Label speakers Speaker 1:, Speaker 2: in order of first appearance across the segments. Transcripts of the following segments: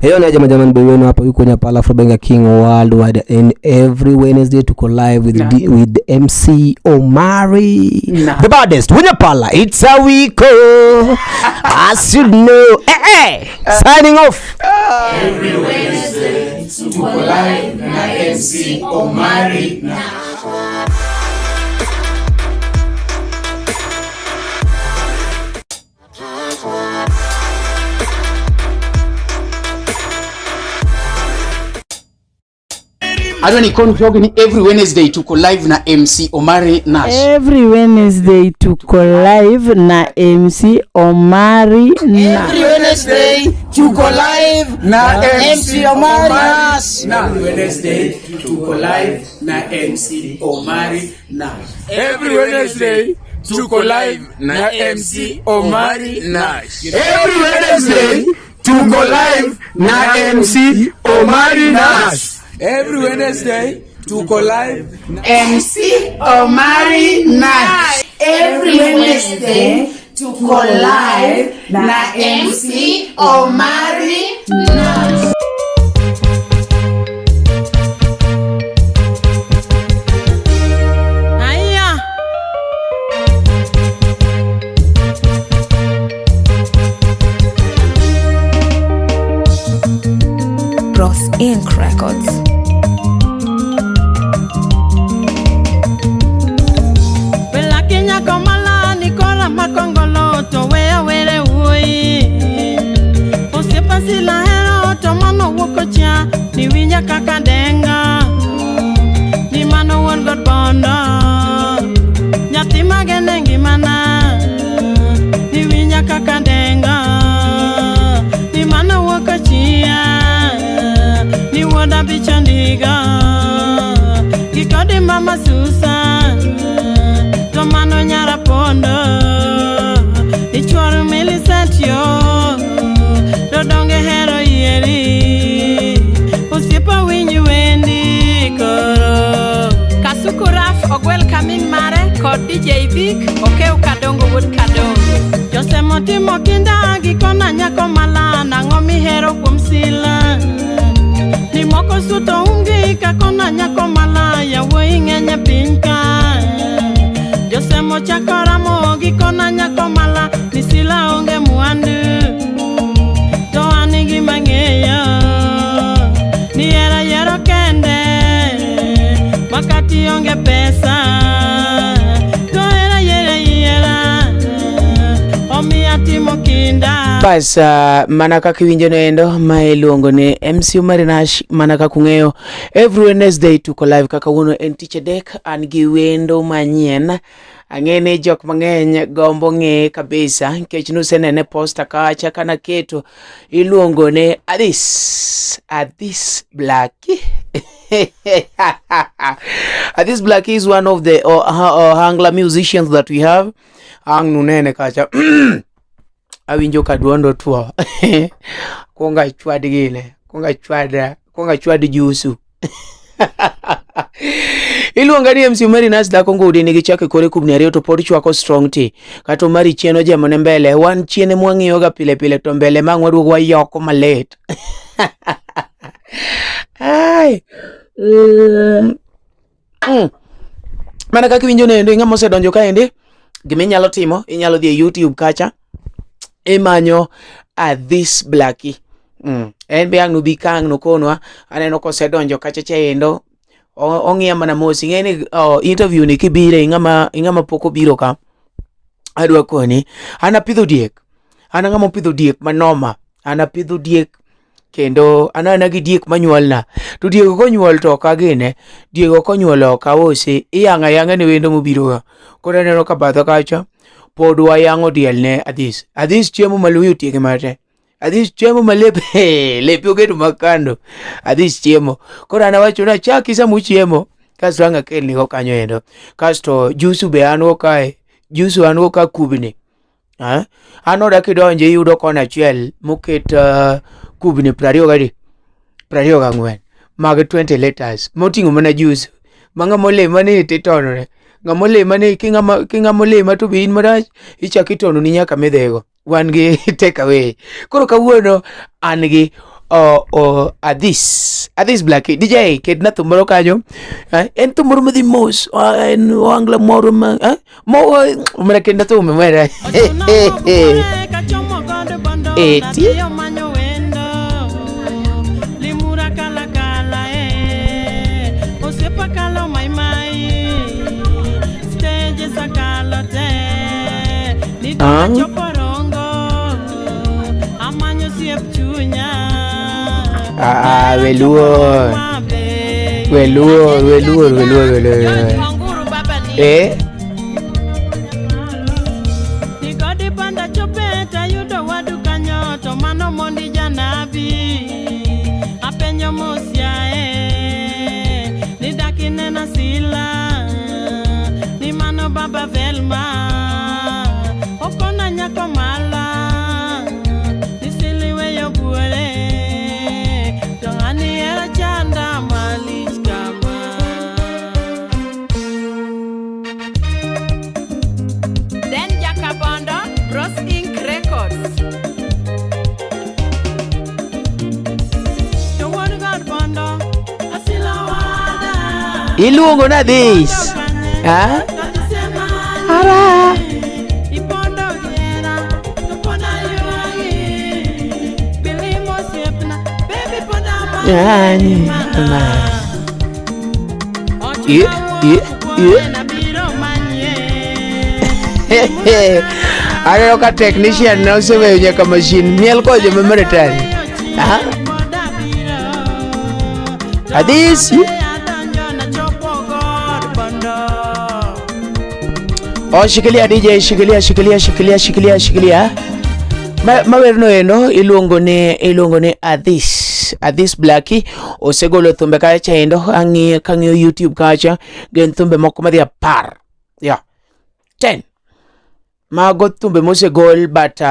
Speaker 1: Heyo ni jamaa jamani, boy wenu hapa yuko Nyapala Afrobenga King worldwide and every Wednesday tuko live with
Speaker 2: Nah.
Speaker 1: D, with MC Omari
Speaker 2: Nah.
Speaker 1: the baddest Wunyapala. It's a week oh. As you know, eh, eh. Signing off.
Speaker 3: Every Wednesday tuko live na MC Omari na
Speaker 2: Adwa ni kon jogi ni every Wednesday tuko live na MC Omari Nash.
Speaker 4: Every Wednesday tuko live na MC Omari na
Speaker 5: Every Wednesday tuko live
Speaker 3: na
Speaker 5: MC Omari Nash.
Speaker 3: Every Wednesday tuko live na MC Omari Nash.
Speaker 6: Every Wednesday tuko live na MC Omari Nash.
Speaker 3: Every Wednesday tuko live na MC Omari Nash.
Speaker 6: Every Wednesday tuko live
Speaker 5: MC Omari Nash. Every Wednesday tuko live na MC Omari Nash.
Speaker 4: Aya.
Speaker 7: Bros Inc. Records.
Speaker 4: Wela Kenya komala nikora makongolo to weya were wuoyi. Osiepa sila hero to mano wuok ocha ni winja kaka denga. Ni mano wuon god bondo. Nyathi magene ngimana. Ni winja kaka denga. Ni mano wuok ochia. Ni wuoda bicha ndiga. Gikodi mama Susan. To mano nyara pondo. Ichwaro Millicent yo. Dodonge hero yieri. Osiepa winji wendi koro.
Speaker 8: Kasuku Raf ogwel kamin mare kod DJ Vic Okew Kadongo wuod Kadongo.
Speaker 4: Josemo timo kinda gikona nyako mala nang'o mihero kuom sila. Ni moko suto umgi kakona nyako mala yawuoyi ng'eny e piny ka. Josemo chako ramo gikona nyako mala ni sila onge mwandu. To an gima ng'eyo ni hera yiero kende wakati onge pesa. To hera yiero ayiera omiya timo kinda.
Speaker 9: Bas mana kaka iwinjo noendo ma iluongo ni MC Omari Nash, mana kaka ung'eyo every Wednesday tuko live kaka wuono en tich adek an gi wendo manyien ang'e ni jok mang'eny gombo ng'eye kabisa nikech nusenene posta kacha kanaketo iluongo ni Adhis Adhis Blackie. Adhis Blackie is one of the Ohangla musicians that we have ang nunene kacha. Awinjo ka duondo tuo. Kuongo achwad gine, kuongo achwad, kuongo achwad jusu. Iluonga ni MC Omari Nash, dhako ngudi nigi chak e kore kubni ariyo to pod chwako strong tea. Kata Omari chien ojemo ne mbele, wan chien ema wang'iyoga pile pile to mbele ma ang' waduogo wayoko malit. Ai. Mana kaka iwinjo nendo, ing'ama osedonjo kaendi, gima inyalo timo, inyalo dhi e YouTube kacha, imanyo Adhis Blackie. En be ang' nobi ka ang' nokonwa, aneno kosedonjo kacha chaendo, ong'iya mana mos, ing'e ni oh, interview ni kibire ing'ama ing'ama pok obiro ka, adwa koni, an apidho diek, an ang'ama opidho diek manoma, an apidho diek kendo an ana gi diek manyuolna to diek konyuol to ok agine, diek ok onyuol ok ausi, iyang'o ayang'a ne wendo mobiro ga. Koro aneno ka batha kacha pod wayang'o diel ne Adhis. Adhis chiemo maluyo otieke mate. Adhis chiemo malep lepe oketo makando. Adhis chiemo. Koro an awacho ni achaki sama uchiemo kasto ang' akelnigo kanyo endo. Kasto jusu be an go kae. Jusu an go ka kubni. Eh? An oda kidonjo iyudo kona achiel moket kubni 24 24 mag 20 liters moting'o mana juice ma ng'ama olema ni titonone ng'ama olema ni king'ama king'ama olema to be in marach ichako itononi nyaka midhigo wan gi take away. Koro kawuono an gi o Adhis. Adhis Black. DJ ketna thum moro kanyo. Eh, en thum moro madhi mos. Ah, en ohangla moro ma eh? Mo omera ketna thum omera. Eti. Ah. Ah, weluor. Weluor, weluor, weluor, weluor. Eh?
Speaker 8: Then Jakabondo, Bros Inc. Records.
Speaker 9: Iluongo na this. Ha? Ara. Yani, ma. Yeah, yeah, yeah. Aneno ka technician ne oseweyo nyaka machine miel koje ma maritari. Aha. Adhis. Oh, shikilia DJ, shikilia, shikilia, shikilia, shikilia, shikilia. Ma, mawerno endo iluongo ni iluongo ni Adhis. Adhis Blackie osegolo thumbe kacha endo ang'iyo kang'iyo YouTube kacha gin thumbe moko madhi 10. Yeah. 10. Mago thumbe mosegol but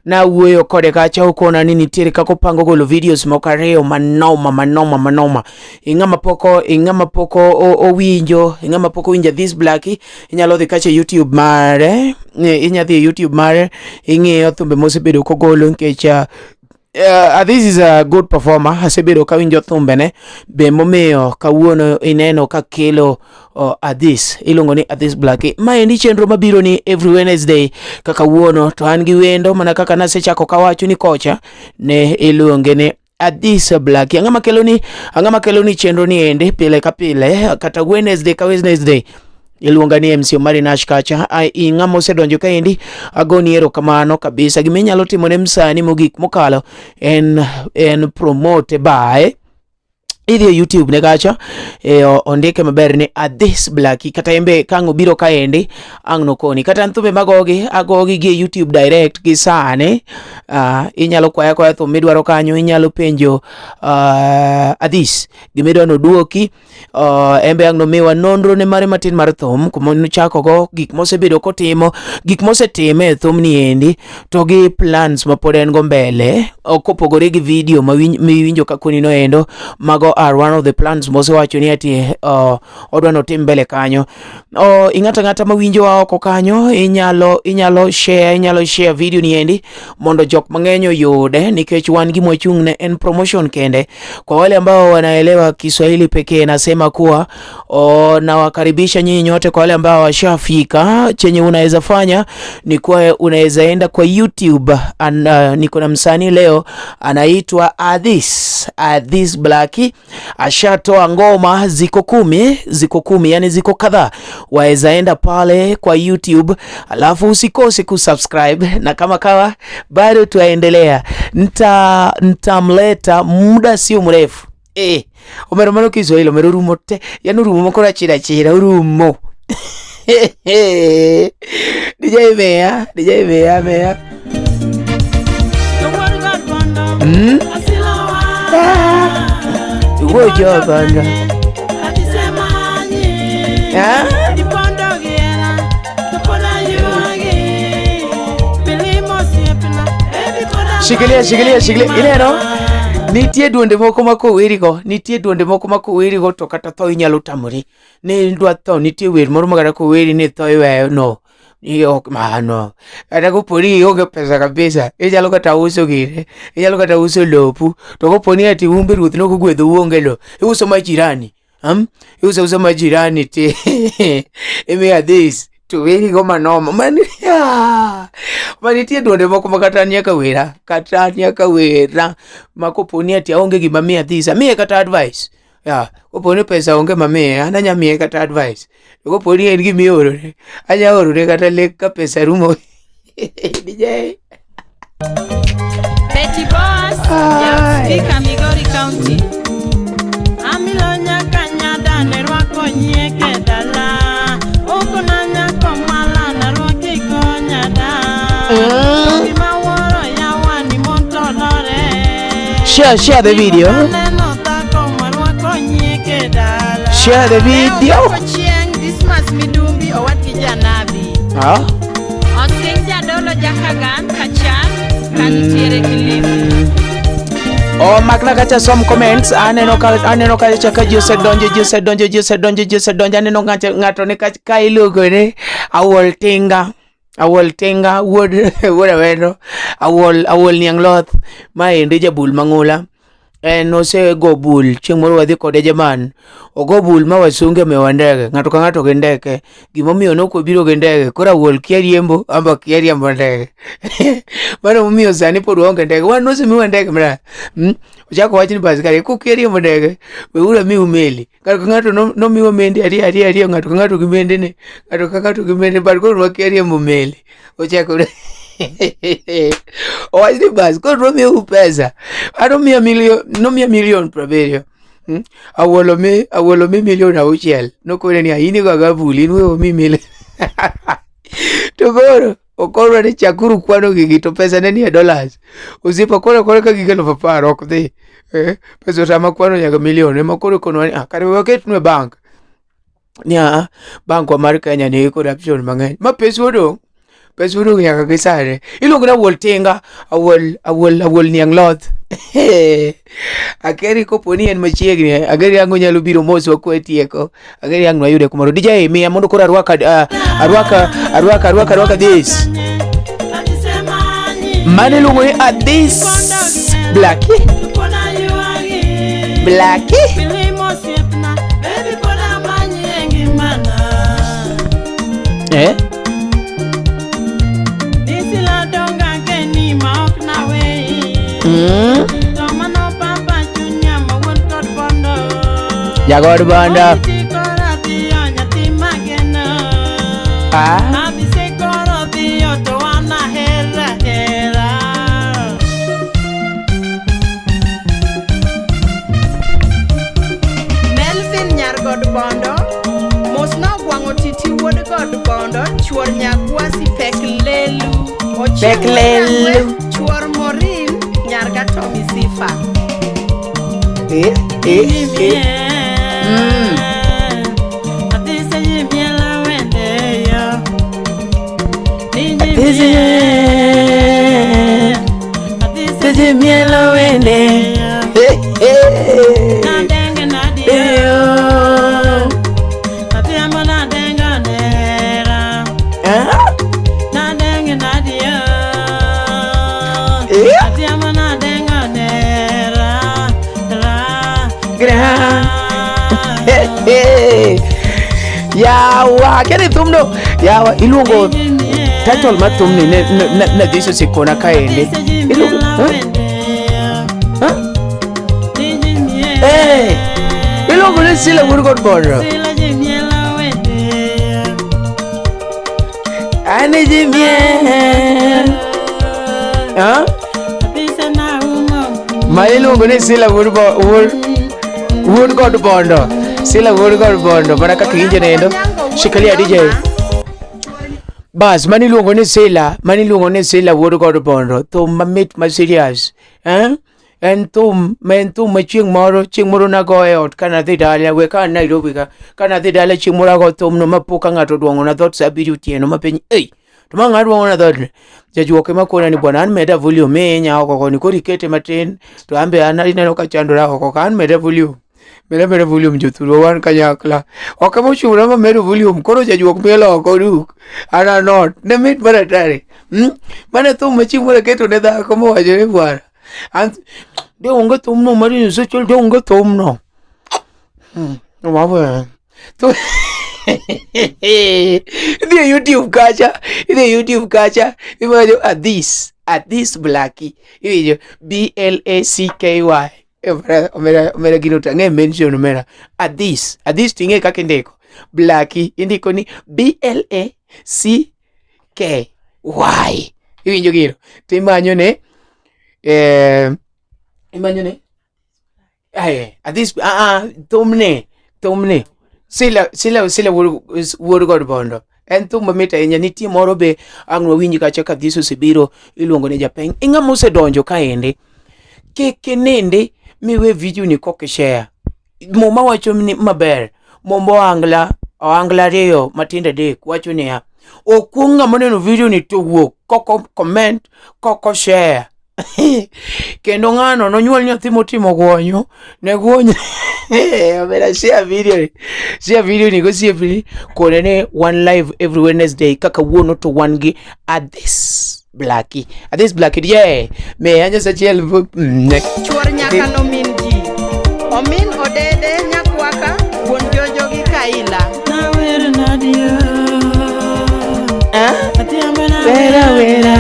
Speaker 9: nawuoyo kode kacha okona ni nitiere kaka opango golo videos moko ariyo manoma manoma manoma. Ing'ama pok ing'ama pok owinjo ing'ama pok owinjo This Blackie inyalo dhi kacha e YouTube mare, inya dhi e YouTube mare ing'iyo thumbe mosebedo kogolo nikech this is a good performer. Asebedo kawinjo thumbene be momiyo kawuono ineno kakelo Adhis iluongo ni Adhis Blackie. Maendi chenro mabiro ni every Wednesday kaka wuono to an gi wendo mana kaka nasechako kawacho ni kocha ne iluonge ni Adhis Blackie. Ang'ama kelo ni ang'ama kelo ni chenro ni endi pile ka pile kata Wednesday ka Wednesday iluonga ni MC Omari Nash kacha. Ai, ing'ama osedonjo kaendi agoni erokamano kabisa. Gima inyalo timo ne msani mogik mokalo en promote by idhi e YouTube ne kacha e, ondike maber ni Adhis Blackie kata embe kang' obiro kaendi ang' nokoni kata an thumbe magogi agogi gi e YouTube direct gi sani. Inyalo kwaya kwaya thum midwaro kanyo, inyalo penjo Adhis gimidwa noduoki. Embe ang' nomiwa nonro ne mare matin mar thum kuma nochako go gik mosebedo kotimo, gik mosetime e thum ni endi to gi plans ma pod en go mbele kopogore gi video miwinjo kakoni no endo. Mago are one of the plans mosewacho ni ati odwa notim mbele kanyo. Ing'ato ang'ata mawinjowa oko kanyo inyalo inyalo share inyalo share video ni endi mondo jok mang'eny oyude nikech wan gima wachung' ne en promotion kende. Kwa wale ambao wanaelewa Kiswahili pekee nasema kuwa nawakaribisha nyinyi nyote. Kwa wale ambao washafika, chenye unaweza fanya ni kuwa unaweza enda kwa YouTube. Niko na msanii leo anaitwa Adhis, Adhis Blackie ashatoa ngoma ziko 10, ziko 10, yani ziko kadhaa. Waweza enda pale kwa YouTube, alafu usikose kusubscribe, na kama kawa bado tuaendelea, nitamleta muda sio mrefu. Omero mano Kiswahili omero rumo te, yani rumo moko chira chira rumo. DJ mea, DJ mea mea. Ugojo bana. Ah? Shikilia, shikilia, shikilia. Ineno? Nitie duonde moko ma kowerigo, nitie duonde moko ma kowerigo to kata tho inyalo tamori. Ne idwa tho, nitie wer moro ma kata koweri ni tho iweyo, no. Ni ok mano. Kata kopo ni ionge pesa kabisa, inyalo kata uso gire, inyalo kata uso lopu. To kopo ni ati umbe ruoth nokogwedhou uonge lo, iuso ma jirani. Iuso uso ma jirani ti imiya this to weri go manoma. Mani ma nitie duonde moko ma kata an nyaka wera, kata an nyaka wera ma kopo ni ati aonge gima miya this, amiye kata advice. Ya, kopo ni pesa onge mamiye, an anya miye kata advice. To kopo ni en gima iorone, anya orone kata lek ka pesa rumo. DJ.
Speaker 8: Betty Boss, jaod Spika Migori County.
Speaker 4: Amilo nyaka nyada ne rwako nyieke dala. Okona nyako mala na rwaki konya da. Gima wuoro yawa ni mon to lore.
Speaker 9: Share, share the video.
Speaker 4: Aneno dhako marwako nyieke dala.
Speaker 9: Share the video.
Speaker 8: Ne owako chieng' Dismas Midumbi owadgi Janabi.
Speaker 9: Ah?
Speaker 8: Osing jadolo Jakagan Kachan kanitiere Kilifi.
Speaker 9: Oh, makna kacha some comments. Aneno kacha ka ji osedonjo, ji osedonjo, ji osedonjo, ji osedonjo. Aneno ng'ato ng'ato ni ka iluongo ni Awuol Tinga. Awuol Tinga wuod wuod Awendo. Awuol Awuol Niang' Loth. Maendi jabul mang'ula. En osego bul chieng' moro wadhi kode Jerman. Ogo bul ma wasunge omiyowa ndege. Ng'ato ka ng'ato gi ndeke. Gimomiyo ne ok wabiro gi ndege. Koro awuol kia riembo, amba kia riembo ndege. Mano momiyo sani pod waonge ndege. Wan nosemiwa ndege mra. Ochako wach ni bas kare kukia riembo ndege, weuru amiu meli. Ng'ato ka ng'ato nomiwa mende ariyo ariyo ariyo, ng'ato ka ng'ato gi mendene, ng'ato ka ng'ato gi mende, but koro wakia riembo meli. Ochako owach ni bas koro nomiu pesa. An omiya milion, nomiya milion 70. Awuolo mi, awuolo mi milion 6. Nokone ni in igo agoya bul, in we omi milion. To koro okorwa ni chakuru kwano gigi to pesa ne nie dollars. Osiepa koro koro ka gik 10,000 ok dhi. Pesa otama kwano nyaka milion. Ema koro konwa ni ah, kare we waketnu e bank. Ni ah, bankwa mar Kenya nigi corruption mang'eny. Ma pesa odong'. Pesa odong' nyaka gi sani. Iluongo ni Awuol Tinga, Awuol, Awuol, Awuol Niang' Loth. Akeri kopo ni en machiegni, Akeri ang' onyalo biro mos wakwe tieko. Akeri ang' nwayude kumoro. DJ miya mondo koro arwaka, arwaka, arwaka, arwaka, arwaka this. Mano iluongo ni Adhis Blackie. Blackie. Eh? Jagod Bondo. Ah.
Speaker 8: Melvin Nyargod Bondo, mos nogwang'o titi wuod God Bondo, chuor Nyakwasi pek lelu. Ochieng'
Speaker 9: Pek lelu.
Speaker 8: Chuor Morin, nyar Gatomi Sifa.
Speaker 9: Eh. Mielo wende. Eh, eh. Eh, oh. Ah? Eh? Gra. Eh, eh. Yawa, kene thumno. Yawa, iluongo title mar thumni ne ne ne dhiso sikona kaendi. Iluongo, huh? Huh? Eh, iluongo ni Sila Wuod God Bondo. Ane ji miel. Huh? Ma iluongo ni Sila Wuod Wuod Wuod God Bondo. Sila Wuod God Bondo. Mana kaka iwinjo nendo. Shikilia DJ. Bas, mano iluongo ni Sila, mano iluongo ni Sila Wuod God Bondo. Thum mamit ma serious. Eh? En thum, ma en thum ma chieng' moro, chieng' moro nagoye e ot kanadhi dala, we ka an Nairobi ka, kanadhi dala chieng' moro ago thumno mapo ka ng'ato odwang'ona dhoot sa 7 otieno mapenj, ei, to ma ng'a dwang'ona dhootni? Jajuok ema kona ni bwana an meda volume inya oko koni, koro ikete matin, to an be an ineno ka chandora oko ka, an meda volume. Meda meda volume jothurwa wan kanyakla. Ok ema ochuna ma medo volume koro jajuok miel oko duk. An anot. Ne mit mar atari. Mane thum ma chieng' moro aketo ne dhako mowacho ni bwana. An de onge thumno mar Nyasaye de onge thumno. Wawe. To idhi e YouTube kacha, idhi e YouTube kacha, iwacho Adhis, Adhis Blacky. Iwinjo B L A C K Y. Omera, omera, omera gino to ang'e mention omera. Adhis, Adhis to ing'e kaka indiko. Blacky indiko ni B L A C K Y. Iwinjo gino. To imanyo ne imanyo ne Aye, Adhis thumne, thumne. Sila, sila, sila wuod god bondo. En thum mamit ahinya. Nitie moro be ang' wawinj kacha ka Adhis osebiro iluongo ni Japeng. Ing'ama osedonjo kaendi. Kik inindi miwe video ni kok ishare. Muma wacho ni maber. Mumba ohangla, ohangla ariyo matindo adek wacho niya, okuong' ng'ama oneno video ni to wuok koko comment koko share. Kendo ng'ano nonyuol nyathi motimo gwonyo ne gwonyo. Omera share video ni. Share video ni gosiepni kone ni wan live every Wednesday kaka wuono to wan gi Adhis Blacky. Adhis Blacky yeah. Me anya sachiel ne.
Speaker 8: Chuor nyaka nomin ji. Omin odede nyakwaka wuon jojo gi Kaila.
Speaker 4: Nawer nadia.
Speaker 9: Ah? Wera wera.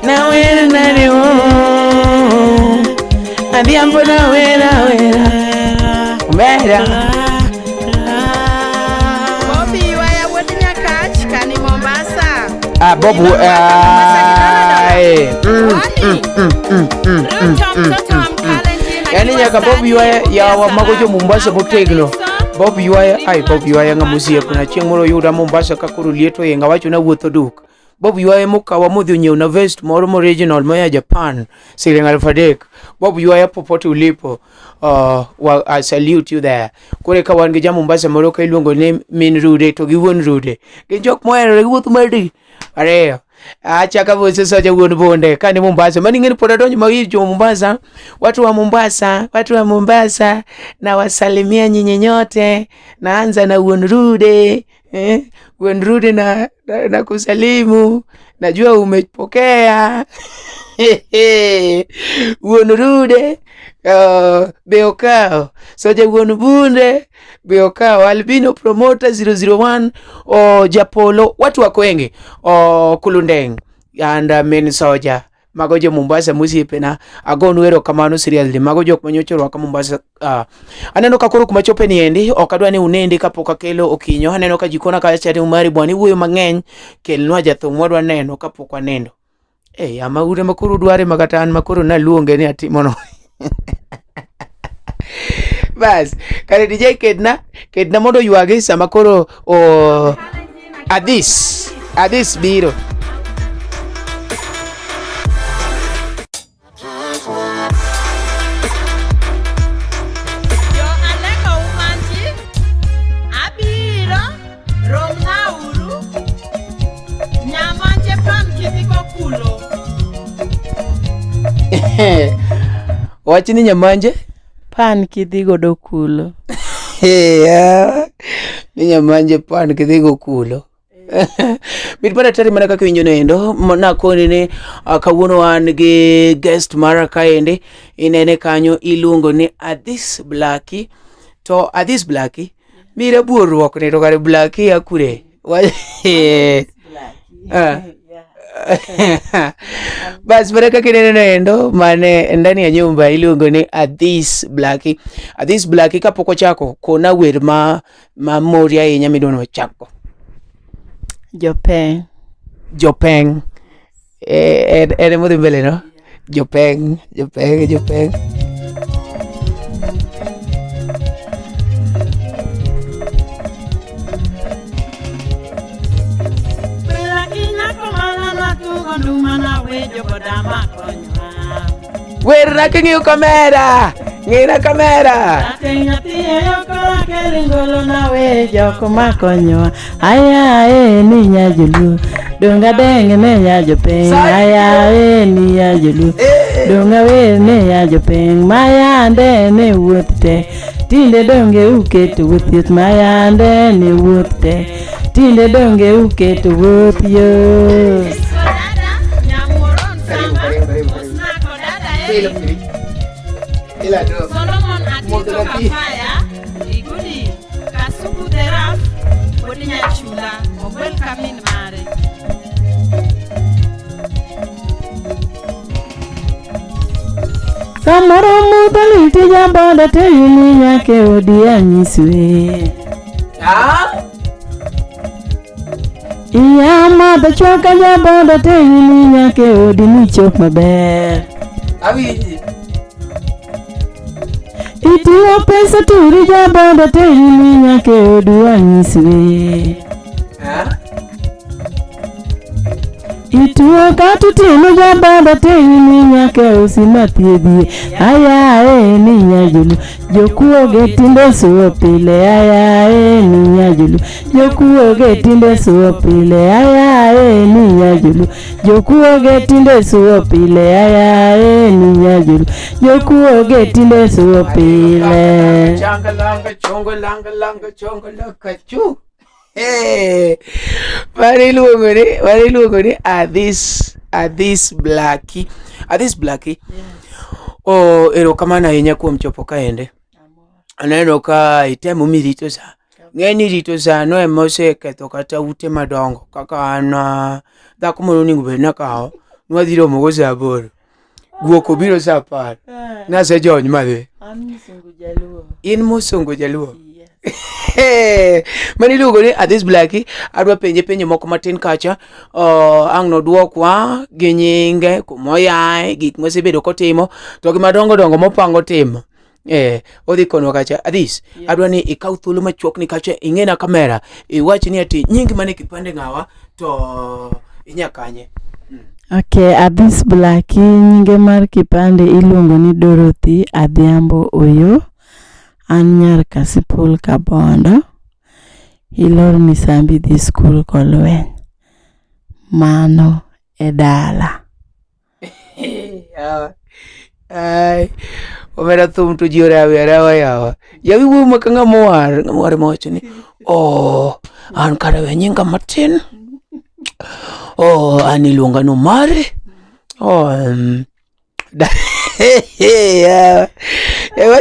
Speaker 9: Nawera nani o. Adhiambo nawera wera. Omera.
Speaker 8: Bobby Ywaya wuod Nyakach kani Mombasa.
Speaker 9: Ah, Bob, Yani nyaka Bob Ywaya yawa mago jo Mombasa motegno. Bob Ywaya, ai Bob Ywaya ng'ama osiepna. Chieng' moro oyuda Mombasa ka koro liet oinga awacho ni awuotho duk. Bob Ywaya mokawa modhi onyiew na vest moro original moya Japan siling 3,000. Bob Ywaya popote ulipo, well, I salute you there. Koro ka wan gi ja Mombasa moro ka iluongo ni min Rude to gi wuon Rude. Gin jok moherore giwuotho mar ariyo. Acha kama sasa wuon bonde ka ni Mombasa. Mani ng'eni pod adonjo ma ir jo Mombasa. Watu wa Mombasa, watu wa Mombasa na wasalimia nyinyi nyote. Naanza na wuon Rude. Wuon Rude na kusalimu. Najua umepokea. Wuon Rude be okawo. Soja wuon Bunde be okawo. Albino Promoter 001 o Japolo. Watu wako wengi. O Kulundeng and Min Soja. Mago jo Mombasa mosiepena. Agonu erokamano seriously. Mago jok manyocha orwaka Mombasa. Aneno ka koro kuma chope ni endi ok adwa ni unendi kapok akelo okinyo. Aneno ka jikona kacha ni Umari bwana iwuoyo mang'eny. Kelnwa jathum wadwa neno kapok wanendo. Ama ure ma koro udware ma kata an ma koro naluonge ni atimono. Bas, kare DJ ketna mondo oywagi sama koro o Adhis biro.
Speaker 8: Jo Aleko Umanji, abiro romnauru Nyamanje pan kidhigo kulo.
Speaker 9: Wach ni Nyamanje
Speaker 4: pan kidhi godo kulo.
Speaker 9: Ni Nyamanje pan kidhigo kulo. Mit mar atari mana kaka iwinjo noendo nakoni ni kawuono wan gi guest mara kaendi inene kanyo iluongo ni Adhis Blacky. To Adhis Blacky mira buorruok ni to kare Blacky ya kure? Bas mana kaka ineno noendo mane ndani ya nyumba iluongo ni Adhis Blacky. Adhis Blacky kapok ochako kona wer ma mori ahinya midwa ni wachakgo.
Speaker 4: Jopeng.
Speaker 9: Jopeng. En modhi mbele no? Jopeng, Jopeng, Jopeng. Wer na king'iyo kamera. Ng'ina kamera.
Speaker 4: Nawe jok makonyowa ayae ni nyajoluo donga denge ne ya jopiny ayae ni ya joluo donga wer ne ya jopiny mayande ne wuoth te tinde donge uketo wuoth yot mayande ne wuoth te tinde donge uketo wuoth yot.
Speaker 8: Solomon Atito Kafaya, Igudi, Kasuku Deraf, Wuod Nyachula, Ogwel Kamin mare.
Speaker 4: Samoro mudho liti jaboda teyuni nyaka e odi anyiswe. Iya madho chwaka jaboda teyuni nyaka e odi michop maber.
Speaker 9: Awinji.
Speaker 4: Itiyo pesa turi jaboda teyuni nyaka e odi anyiswe. Ituo kata otieno jaboda teyuni nyaka e usi mathiedhie. Ayae ni nyajulu jokuoge tinde suo pile. Ayae ni nyajulu jokuoge tinde suo pile. Ayae ni nyajulu jokuoge tinde suo pile. Ayae ni nyajulu jokuoge tinde suo pile.
Speaker 9: Changa langa chongo langa langa chongo laka chu. Hey, mano iluongo ni mano iluongo ni Adhis Adhis Blackie. Adhis Blackie. Oh, erokamano ahinya kuom chopo kaende. Aneno ka itemo mirito sa. Ng'e ni rito sa no ema oseketho kata ute madongo kaka an ah, dhako moro onego bed nakawo nwadhi romogo sa aboro. Guok obiro sa apar. Nasejony madhi.
Speaker 4: An msungu jaluo.
Speaker 9: In musungu jaluo. Mano iluongo ni Adhis Blackie. Adwa penje penjo moko matin kacha. Uh, ang' nodwokwa gi nyinge, kumoyae, gik mosebedo kotimo, to gi madongo dongo mopango timo. Eh, odhi konwa kacha. Adhis, yes. Adwa ni ikaw thuolo machuok ni kacha ing'ena kamera, iwach ni ati nyingi mane kipande ng'awa to inya kanye.
Speaker 4: Okay, Adhis Blackie nyinge mar kipande iluongo ni Dorothy Adhiambo Oyo. An nyar Kasipul Kabondo. Ilor Misambi dhi skul Kolweny. Mano e dala.
Speaker 9: Yawa. Ai. Omera thum to ji orawe arawa yawa. Yawi wuoyo ma ka ng'ama owar, ng'ama owar ema wacho ni, "Oh, an kara we nyinga matin. Oh, an iluonga ni Omari. Oh, yawa. Ewa,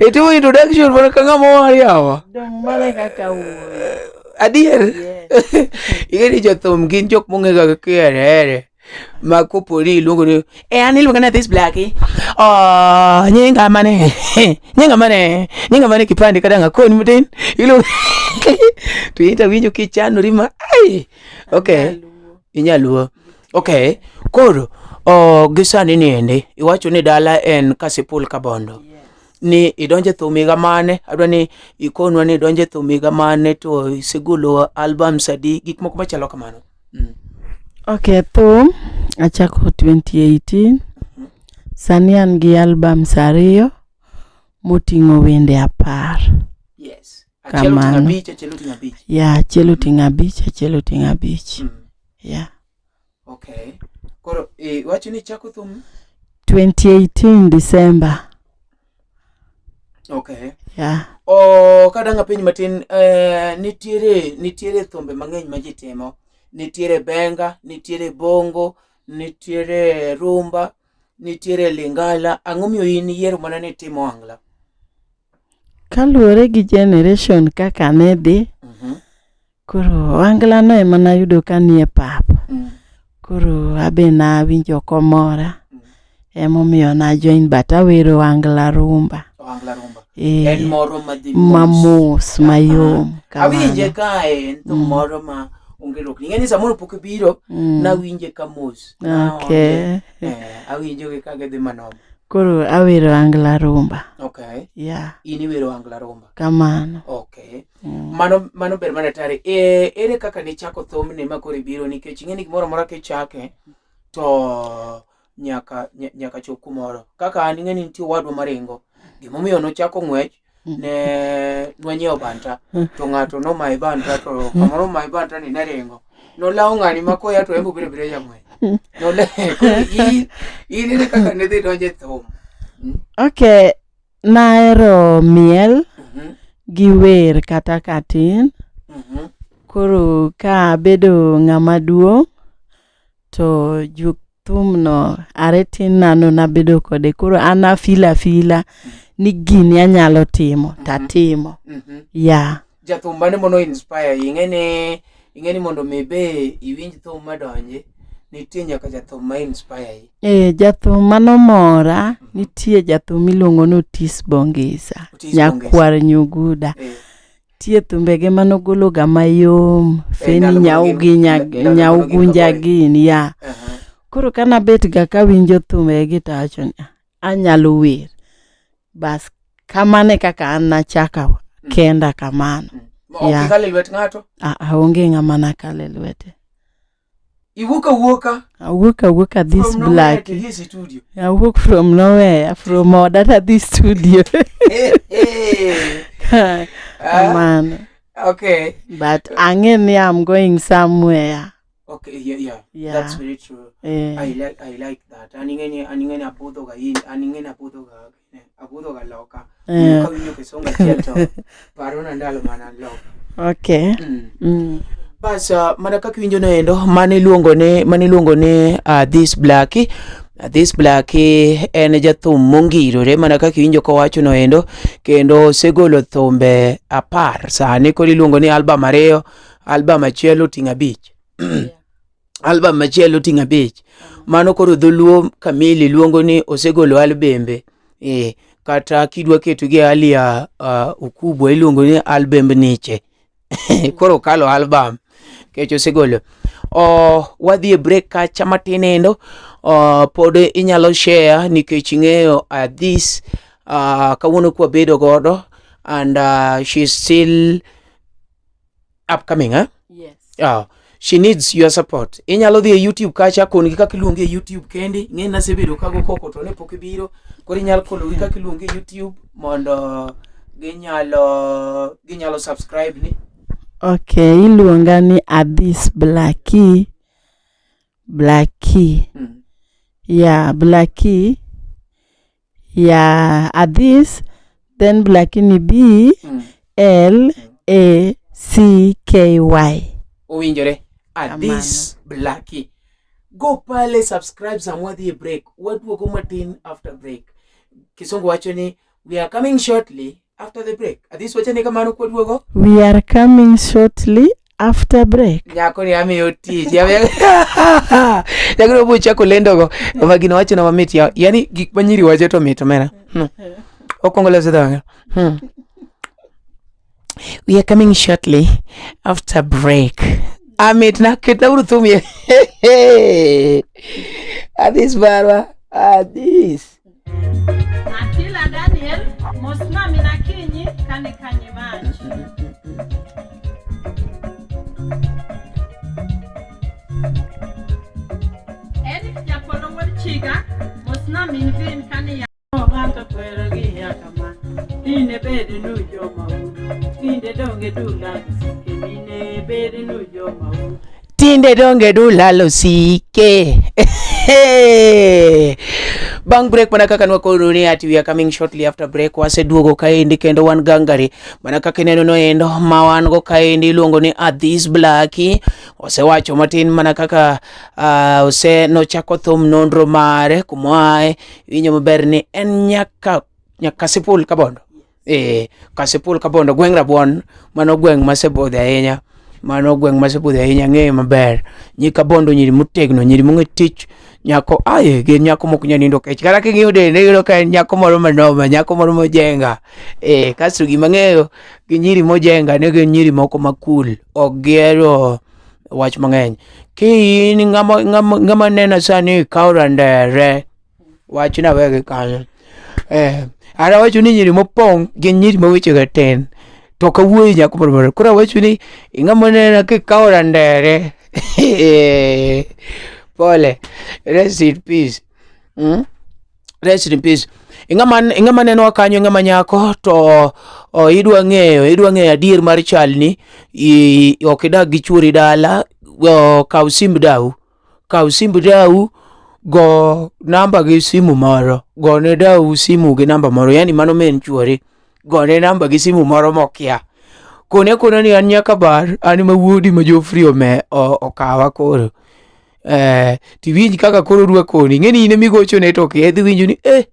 Speaker 9: itimo introduction mana ka ng'ama owar yawa.
Speaker 4: Dong mano e kaka wuoyo.
Speaker 9: Adier. Ing'e ni jothum gin jok mong'e ga kiherehere. Ma kopo ni iluongo ni e an iluonga ni Adhis Blackie. Oh, nyinga mane? Nyinga mane? Nyinga mane kipande kada ngakoni matin. Iluongo to in to winjo kichanori ma ai. Okay. Inyaluo. Okay. Koro oh, gi sani ni endi iwacho ni dala en Kasipul Kabondo. Ni idonje thum higa mane? Adwa ni ikonwa ni idonje thum higa mane to isegolo albums adi gik moko machalo kamano.
Speaker 4: Okay, thum achako 2018. Sani an gi albums ariyo moting'o wende apar.
Speaker 9: Yes. Achiel oting'o
Speaker 4: Kamano.
Speaker 9: abich, achiel oting'o abich.
Speaker 4: Ya, achiel oting'o abich, achiel oting'o abich. Ya.
Speaker 9: Okay. Koro iwacho ni ichako thum?
Speaker 4: 2018 December.
Speaker 9: Okay.
Speaker 4: Ya.
Speaker 9: Oh, kadang apenj matin eh, nitiere nitiere thumbe mang'eny ma ji timo. Nitiere benga, nitiere bongo, nitiere rumba, nitiere lingala. Ang'o miyo in iyiero mana ni itimo ohangla?
Speaker 4: Kaluwore gi generation kaka ne dhi, koro ohangla no ema nayudo ka nie pap. Koro abe nawinjo komora. Emomiyo na join but awero ohangla rumba.
Speaker 9: Ohangla rumba.
Speaker 4: Eh,
Speaker 9: En moro madhi
Speaker 4: ma mos mayom
Speaker 9: Awinje
Speaker 4: kamano.
Speaker 9: kae en thum moro ma onge rokni. Ing'e ni samoro pok ibiro, nawinje ka mos.
Speaker 4: Okay.
Speaker 9: Naonge. Eh, awinjo gi ka gidhi manoma.
Speaker 4: Koro awero ohangla rumba.
Speaker 9: Okay.
Speaker 4: Yeah,
Speaker 9: In iwero ohangla rumba.
Speaker 4: kamano.
Speaker 9: Okay. Mano mano ber mana tari. E, ere kaka nichako thumni ma koro ibiro nikech ing'e ni gimoro amora kichake to nyaka nyaka chop kumoro. Kaka an ing'e ni nitie owadwa maringo. Gimomiyo nochako ng'wech ne nwanyiewo banta to ng'ato nomaye banta to kamoro omaye banta ni ne ringo. Nolawo ng'ani ma koya to en be obiro abira jang'wech. Nole koro in in ere kaka ne dhi donjo e thum?
Speaker 5: Okay, nahero miel gi wer kata katin. Koro ka abedo ng'ama duong' to juk thumno are tin nano nabedo kode koro an afeel afila ni gini anyalo timo tatimo. Yeah.
Speaker 9: Jathum mane mono inspire ing'e ni ing'e ni mondo mi be iwinj thum madonji nitie nyaka jathum ma inspire yi.
Speaker 5: Eh, jathum manomora nitie jathum miluongo ni Otis Bongisa
Speaker 9: Otis
Speaker 5: nyakwar Nyuguda.
Speaker 9: Eh.
Speaker 5: Nitie thumbege manogologa mayom Feni
Speaker 9: ndalo mane
Speaker 5: Nyaugi
Speaker 9: gin- ndalo mane gin
Speaker 5: Nyaugunja
Speaker 9: kaboy.
Speaker 5: gini ya. Koro kanabet ga kawinjo thumbegi to awacho ni "Ah, anyalo wer. Bas kamano e kaka an nachaka kenda kamano.
Speaker 9: Ma Ok
Speaker 5: Yeah.
Speaker 9: ikalo e lwet ng'ato.
Speaker 5: Ah, ah, onge ng'ama nakalo e lwete.
Speaker 9: Iwuok awuoka
Speaker 5: Awuok awuoka this
Speaker 9: from nowhere
Speaker 5: black.
Speaker 9: to this studio.
Speaker 5: Awuok from nowhere, from oda tadhi studio. Kamano.
Speaker 9: Okay.
Speaker 5: But ang'e ni I'm going somewhere.
Speaker 9: Okay, yeah, yeah.
Speaker 5: Yeah.
Speaker 9: That's very true.
Speaker 5: Eh.
Speaker 9: I like that. An ing'e ni an ing'e ni apudho ga in, an ing'e ni apudho ga apudho ga loka.
Speaker 5: Eh.
Speaker 9: Kawinjo kisonga achiel to parona ndalo mana loka.
Speaker 5: Okay.
Speaker 9: Bas mana kaka iwinjo no endo mane iluongo ni mane iluongo ni This Black. This Black en jathum mongirore mana kaka iwinjo kowacho no endo kendo osegolo thumbe 10 sani koro iluongo ni album 2 album achiel oting'o 5. Album machielo oting'o 5. Mano koro dholuo kamili luongo ni osegolo albembe. Kata kidwa keto gi hali ya ukubwa iluongo ni albemb niche. Koro okalo album nikech osegolo. Wadhi e break kacha matin endo. Pod inyalo share nikech ing'eyo this kawuono kwabedo godo and she's still upcoming, eh?
Speaker 5: Yes.
Speaker 9: She needs your support. Inyalo dhi e YouTube kacha kon gi kaka iluonge e YouTube kendi. Ing'e ni asebedo kago koko to ne pok ibiro. Koro inyalo kono gi kaka iluonge e YouTube mondo ginyalo subscribe ni.
Speaker 5: Okay, iluonga ni Adhis Blackie. Blackie. Yeah, Blackie. Yeah, Adhis then Blackie ni B L A C K Y.
Speaker 9: Owinjore. Adhis Blackie. Go pale subscribe sama wadhi e break. Waduogo matin after break. Kisungu wacho ni we are coming shortly after the break. Adhis wacho ni kamano kwaduogo.
Speaker 5: We are coming shortly after break.
Speaker 9: Nyako ni amiyo tich. Nyako ni obo chako lendogo. Ma gino wacho na mamit ya. Yani gik ma nyiri wacho to mit omera. Okwongo loso dhoge. We are coming shortly after break. Amit na ketna uru thum ye. Adhis barwa. Adhis.
Speaker 4: Atila Daniel, mosna min Akinyi kane kanye mach. Eric Japolo wuod Chiga, mosna min Vin kane ya.
Speaker 10: Ng'ato kwero gi ya kama, dine bed nu joma u, tinde donge dula sike, dine bed nu joma u.
Speaker 9: Tinde donge dulalo sike. Bang' break mana kaka nwakono ni ati we are coming shortly after break. Waseduogo kaendi kendo wan gangari mana kaka ineno no endo ma wan go kaendi iluongo ni Adhis Blackie. Osewacho matin mana kaka ose nochako thum nonro mare kumoae. Iwinjo maber ni en nyaka Kasipul Kabondo. Kasipul Kabondo gweng' Rabuon, mano gweng' masebudhe ahinya. Mano gweng' masebudhe ahinya, ang'eyo maber. Nyi Kabondo nyiri motegno, nyiri mong'e tich. Nyako aye gin nyako mok nyal nindo kech. Kata king'iyo dende iyudo ka en nyako moro manoma, nyako moro mojenga. Kasto gima ang'eyo gi nyiri mojenga ni gin nyiri moko ma cool. Ok gihero wach mang'eny. Ki in ng'ama nena sani ikawo randere, wachna wegi kanyo. An awacho ni nyiri mopong' gin nyiri ma weche gi tin. To ok awuoyo nyako moro moro. Koro awacho ni ing'ama nena kikawo randere. Pole. Rest in peace. Rest in peace. Ing'ama ing'ama nenowa kanyo ing'ama nyako to o, idwa ng'eyo idwa ng'eyo adier mar chalni i, ok idag gi chuori dala o, kaw simb dau kaw simb dau go namba gi simu moro gone dau simu gi namba moro yani mano min chuori gone namba gi simu moro mokia kone akona ni an nyaka bar an ma wuodi ma Geoffrey ome okawa koro eh, tiwinj kaka koro odwa koni ing'e ni in emigochone to ok idhi winjo ni eh,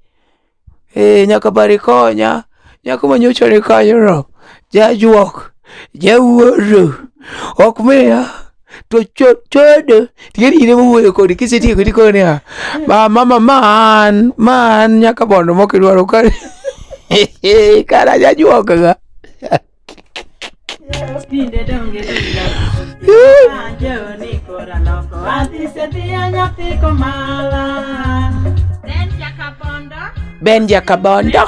Speaker 9: eh, nyaka bar ikonya nyako manyocha ni kanyono jajuok jawuoro ok miya to chodo ting'e ni in ema owuoyo kodi kisetieko tikone niya ma mama ma an ma an nyaka bondo mok idwaro kar kara jajuok ga
Speaker 10: Tinde donge dula. Joni kora loko. Adhi sedhiya nyathi komala. Ben Jakabondo.
Speaker 9: Ben Jakabondo.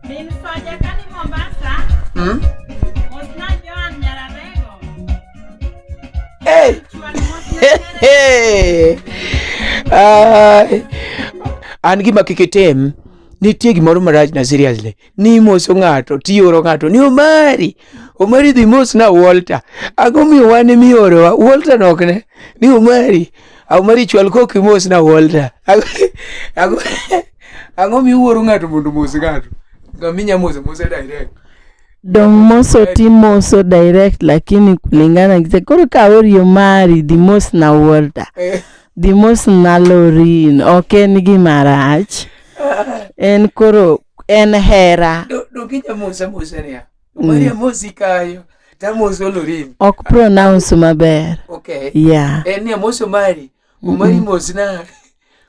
Speaker 10: Min Soja kani Mombasa.
Speaker 9: Hmm?
Speaker 10: Mosna Joan Nyararego.
Speaker 9: Hey. Hey. Ai. An gima kik itim nitie gimoro marach na seriously ni imoso ng'ato tioro ng'ato ni Omari Omari dhi mos na Walter ang'o miyo wan emiorowa Walter no ok ne ni Omari Omari chwal kok imos na Walter ang'o miwuoro ng'ato mondo omos ng'ato ng'ama inya moso mose direct
Speaker 5: Dong moso timoso direct lakini kulingana gi koro ka aori Omari dhi mos na Walter dhi mos na Lorin ok en gima rach en koro en hera
Speaker 9: Donge inya mosa mosa niya Omari amosi kayo tamoso Lorin
Speaker 5: ok pronounce maber
Speaker 9: okay
Speaker 5: yeah
Speaker 9: en ni amoso Omari Omari mosna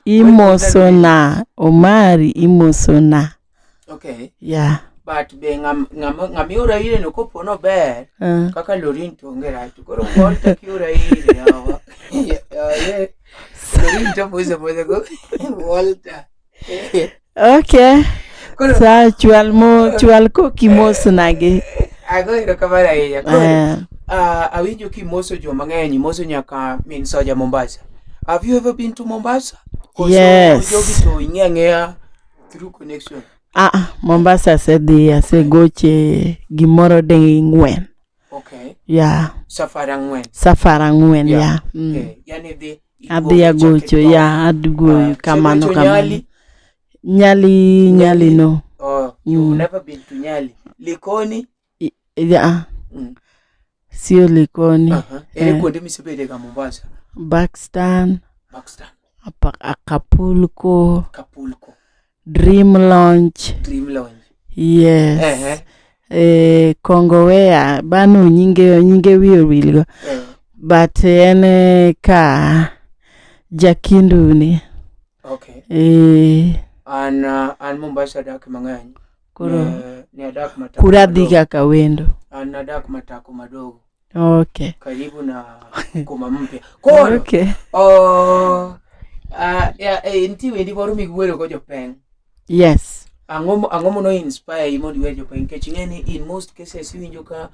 Speaker 5: imoso na Omari imoso na
Speaker 9: okay
Speaker 5: yeah
Speaker 9: but be ng'am ng'ama ng'ama ioro ire no kopo nober kaka Lorin to onge rach to koro Walter kioro ire yawa yaye Lorin to moso moso go Walter
Speaker 5: okay
Speaker 9: Koro-
Speaker 5: sa chwal mo chwal koki mosnagi
Speaker 9: ago erokamano ahinya koro
Speaker 5: Eh.
Speaker 9: awinjo kimoso joma ng'eny imoso nyaka min soja Mombasa have you ever been to Mombasa Koso
Speaker 5: Yes.
Speaker 9: jogi to ing'e ang'eya through connection
Speaker 5: Ah, ah, Mombasa asedhi asegoche gimoro ding'wen
Speaker 9: okay
Speaker 5: yeah
Speaker 9: safar ang'wen
Speaker 5: safar ang'wen
Speaker 9: Yeah.
Speaker 5: yeah, mm.
Speaker 9: Eh, yani dhi
Speaker 5: adhi agocho ya adgoyo kamano
Speaker 9: Usegocho
Speaker 5: kamano
Speaker 9: Nyali?
Speaker 5: Nyali Nyali no
Speaker 9: Oh, you've
Speaker 5: Mm.
Speaker 9: never been to Nyali. Likoni?
Speaker 5: Yeah.
Speaker 9: Mm.
Speaker 5: Sio Likoni.
Speaker 9: Uh-huh. Ere
Speaker 5: Eh,
Speaker 9: kuonde misebede ga Mombasa?
Speaker 5: Buxton,
Speaker 9: Buxton,
Speaker 5: Acapulco,
Speaker 9: Acapulco,
Speaker 5: Dream Lounge.
Speaker 9: Dream Lounge.
Speaker 5: Yes.
Speaker 9: Ehe.
Speaker 5: Eh, Kongowea bano nyinge nyinge wiye owilgo.
Speaker 9: Eh.
Speaker 5: But en ka Jakinduni.
Speaker 9: Okay.
Speaker 5: Eh,
Speaker 9: An an Mombasa dak mang'eny.
Speaker 5: Koro
Speaker 9: Ne adak matako.
Speaker 5: kura dhi
Speaker 9: madogo.
Speaker 5: kaka wendo.
Speaker 9: An adak matako madogo.
Speaker 5: Okay.
Speaker 9: Karibu na Koma Mpya. Koro.
Speaker 5: Okay.
Speaker 9: Oh, ya, nitie wendi moro miwero go jopeng.
Speaker 5: Yes.
Speaker 9: Ang'o ang'o mono inspire yi mondo iwer jopeng? Nikech ing'e ni in most cases iwinjo ka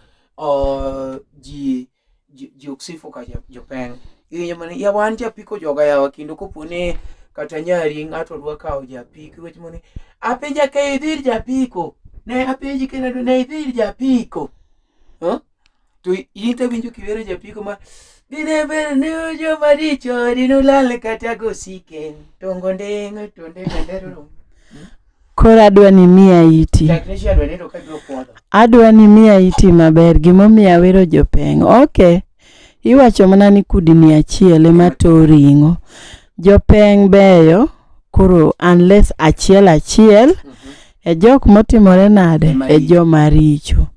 Speaker 9: ji ji ok sifu ka jopeng. Iwinjo mana yawa an japiko joga yawa kendo kopo ni kata nyari ng'ato dwa kawo japiko iwacho mana ni apenja ka idhi ir japiko ne apenji kendo ne idhi ir japiko huh? To in to winjo kiwero japiko ma dine ber ni joma richo dinulal kata gosike tongo ndeng tonde ndero
Speaker 5: Koro adwa ni miya iti.
Speaker 9: Technician wenendo ka biro kuodho.
Speaker 5: Adwa ni miya iti maber gimomiyo awero jopeng. Okay. Iwacho mana ni kudni achiel ema to ring'o. Jopeng beyo koro unless achiel achiel e jok motimore nade e joma richo.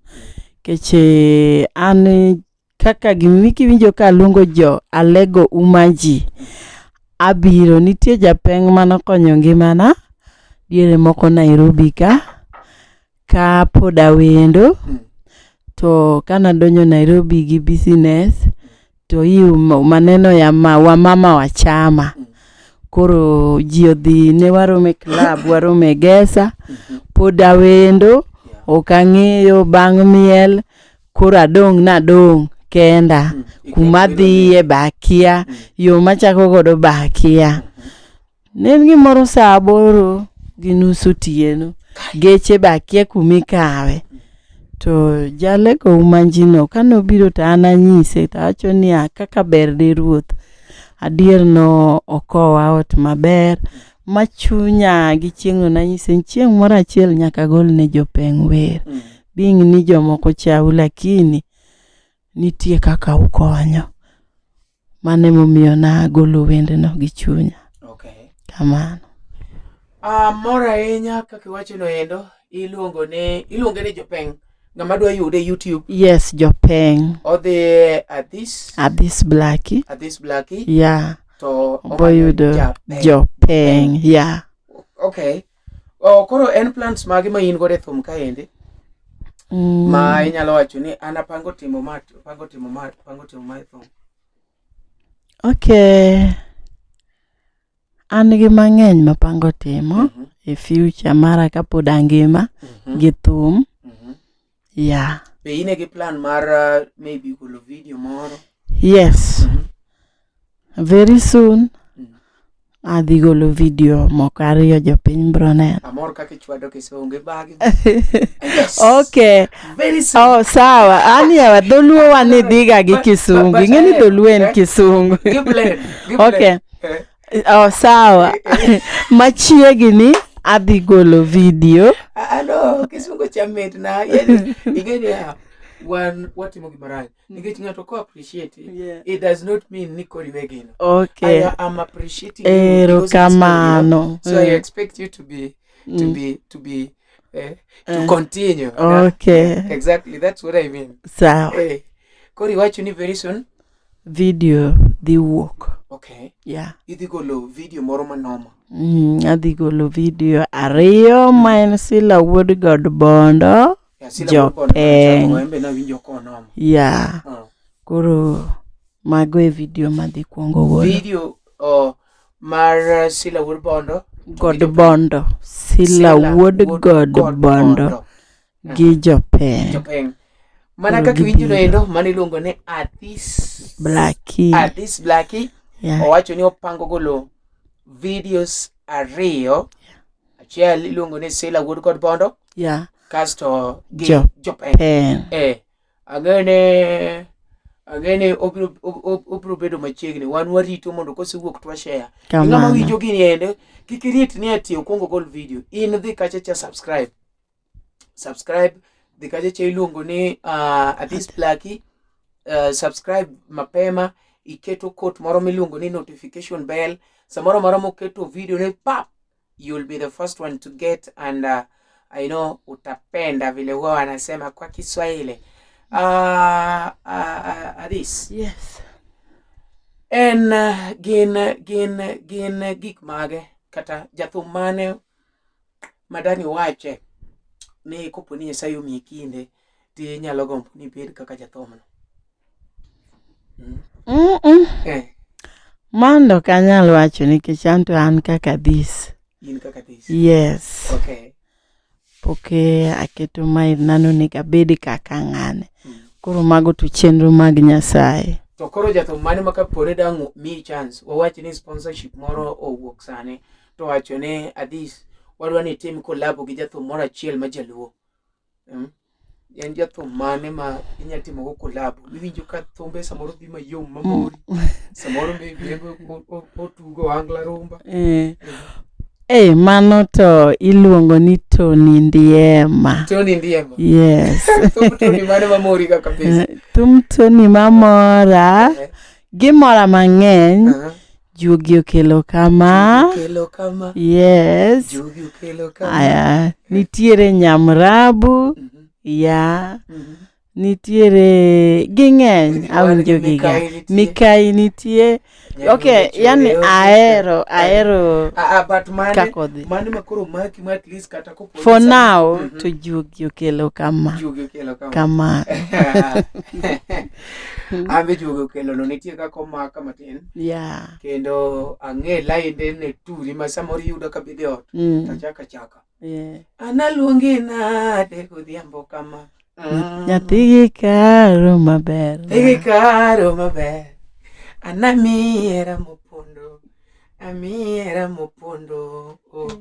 Speaker 5: Nikech an kaka gimikiwinjo ka aluongo jo Alego Umaji abiro nitie japeng manokonyo ngimana diere moko Nairobi ka ka pod awendo to kanadonjo Nairobi gi business to hii maneno ya ma, wamama wa chama koro ji odhi ne warome e club warome e gesa pod awendo ok ang'eyo bang' miel koro adong' nadong' kenda kuma adhiye be akia yo machako godo be akia. Ne en gimoro saa 8:30 otieno. Geche be akia kuma ikawe. To jaleko Umanjino kane obiro to an anyise to awacho niya kaka ber ne ruoth. Adier no okowa ot maber ma chunya gi chieng'no nanyise ni chieng' moro achiel nyaka agol ne jopeng' wer. Being ni jomoko chau lakini nitie kaka ukonyo. Mano emomiyo nagolo wendno gi chunya.
Speaker 9: Okay.
Speaker 5: Kamano.
Speaker 9: Amor ahinya kaka iwacho no endo iluongo ne iluonge ni Jopeng. Ng'ama dwa yude e YouTube
Speaker 5: Yes, Jopeng.
Speaker 9: odhi e Adhis
Speaker 5: Adhis Blackie.
Speaker 9: Adhis Blackie
Speaker 5: Yeah.
Speaker 9: to
Speaker 5: Oboyudo
Speaker 9: Japeng.
Speaker 5: Jopeng. Yeah.
Speaker 9: Okay. Oh, koro en plans mage ma in godo e thum kaendi ma inyalo wacho ni an apango timo ma apango timo ma apango timo ma e thum.
Speaker 5: Okay. An gi mang'eny mapango timo e future mara kapod angima gi thum. Yeah.
Speaker 9: Be in gi plan mar maybe golo video moro?
Speaker 5: Yes. Very soon adhi golo video moko ariyo jopiny bro neno.
Speaker 9: Amor kaka ichwado kisungu ibagi.
Speaker 5: Okay.
Speaker 9: Very soon.
Speaker 5: Oh, sawa. An yawa dholuo wa ni dhiga gi kisungu.
Speaker 9: but
Speaker 5: Ing'e ni
Speaker 9: eh,
Speaker 5: dholuo en
Speaker 9: eh,
Speaker 5: kisungu.
Speaker 9: Give blend. Give blend.
Speaker 5: Okay.
Speaker 9: Eh.
Speaker 5: Oh, sawa. Machiegni adhi golo video.
Speaker 9: Ah, no, kisungu cha mit na. Yani, ing'e niya, wan watimo gima rach. Nikech ng'ato ko appreciate, it does not mean ni koro iwe gino.
Speaker 5: Okay.
Speaker 9: I am appreciating you because it's
Speaker 5: Erokamano.
Speaker 9: good, So I
Speaker 5: Mm.
Speaker 9: expect you to be to be to be to
Speaker 5: Eh.
Speaker 9: continue.
Speaker 5: Okay.
Speaker 9: Exactly, that's what I mean.
Speaker 5: Sawa.
Speaker 9: Eh, koro iwacho ni very soon.
Speaker 5: Video dhi wuok.
Speaker 9: Okay.
Speaker 5: Yeah.
Speaker 9: Idhi golo video moro manoma.
Speaker 5: Adhi golo video ariyo ma en Sila Wuod God Bondo,
Speaker 9: Yeah, Sila Wuod Bondo
Speaker 5: Jopeng.
Speaker 9: mane chako, en be nawinjo konoma.
Speaker 5: Yeah.
Speaker 9: Oh.
Speaker 5: Koro mago e video madhi kuongo golo.
Speaker 9: Video mar Sila Wuod Bondo.
Speaker 5: God Bondo. Sila Wuod God Bondo gi Jopeng.
Speaker 9: Jopeng. Mana
Speaker 5: Koro
Speaker 9: kaka iwinjo no
Speaker 5: gibiro.
Speaker 9: endo, mano iluongo ni Athis
Speaker 5: Blackie.
Speaker 9: Athis Blackie.
Speaker 5: Yeah.
Speaker 9: Owacho ni opango golo videos ariyo. Achiel iluongo ni Sila Wuod God Bondo.
Speaker 5: Yeah.
Speaker 9: Kasto gi
Speaker 5: Jopeng.
Speaker 9: Jopeng. Eh, ang'e ni obiro bedo machiegni. Wan warito mondo kosewuok to washare.
Speaker 5: Kamano.
Speaker 9: Ng'ama winjo gini endo, kik irit ni ati okwongo gol video. In dhi kacha cha subscribe. Subscribe dhi kacha cha iluongo ni Athis Blackie. Subscribe mapema, iketo kot moro miluongo ni notification bell. Samoro amora moketo video ne pap, you'll be the first one to get and I know utapenda vile huwa wanasema kwa Kiswahili. Athis.
Speaker 5: Yes.
Speaker 9: En gin gik mage kata jathum mane madani wache ni kopo ni Nyasaye omiyi kinde ti inyalo gombo ni ibed kaka jathumno?
Speaker 5: Mano ok anyal wacho nikech an to an kaka this.
Speaker 9: In kaka this.
Speaker 5: Yes.
Speaker 9: Okay.
Speaker 5: Pok aketo mind na ni onego abed kaka ng'ane. Koro mago to chenro mag Nyasaye.
Speaker 9: To koro jathum mane ma kapore dang' miyi chance, wawach ni sponsorship moro owuok sani to wacho ni Adhis wadwa ni itim collab gi jathum moro achiel ma jaluo. En jathum mane ma inya timo go collab? Iwinjo ka thumbe samoro dhi mayom mamori. Samoro maybe otugo angla rumba.
Speaker 5: Mano to iluongo ni Tony Ndiema.
Speaker 9: Tony Ndiema.
Speaker 5: Yes.
Speaker 9: Thum Tony mane mamori ka kabisa?
Speaker 5: Thum Tony mamora. Gimora mang'eny. Juogi okelo kama.
Speaker 9: Okelo kama.
Speaker 5: Yes.
Speaker 9: Juogi okelo kama.
Speaker 5: Aya, nitiere nyamrabu. Ya. Nitiere ging'eny awinjo giga. Mikai nitie. Okay, yani ahero
Speaker 9: But mane
Speaker 5: kaka odhi.
Speaker 9: mane ma koro maki ma at least kata kopo
Speaker 5: For now to juogi okelo kama.
Speaker 9: Juogi okelo kama.
Speaker 5: Kama.
Speaker 9: Ambe juogi okelo no nitie kaka omaka matin.
Speaker 5: Yeah.
Speaker 9: Kendo ang'e lainde ne turi ma samoro iyudo ka bidhi ot. Tachaka chaka.
Speaker 5: Yeah.
Speaker 9: Analuongi nade godhiambo kama.
Speaker 5: Nyathi gi karo maber.
Speaker 9: Nyathi gi karo maber. Anamiyi hera mopondo. Amiyi hera mopondo. Oh.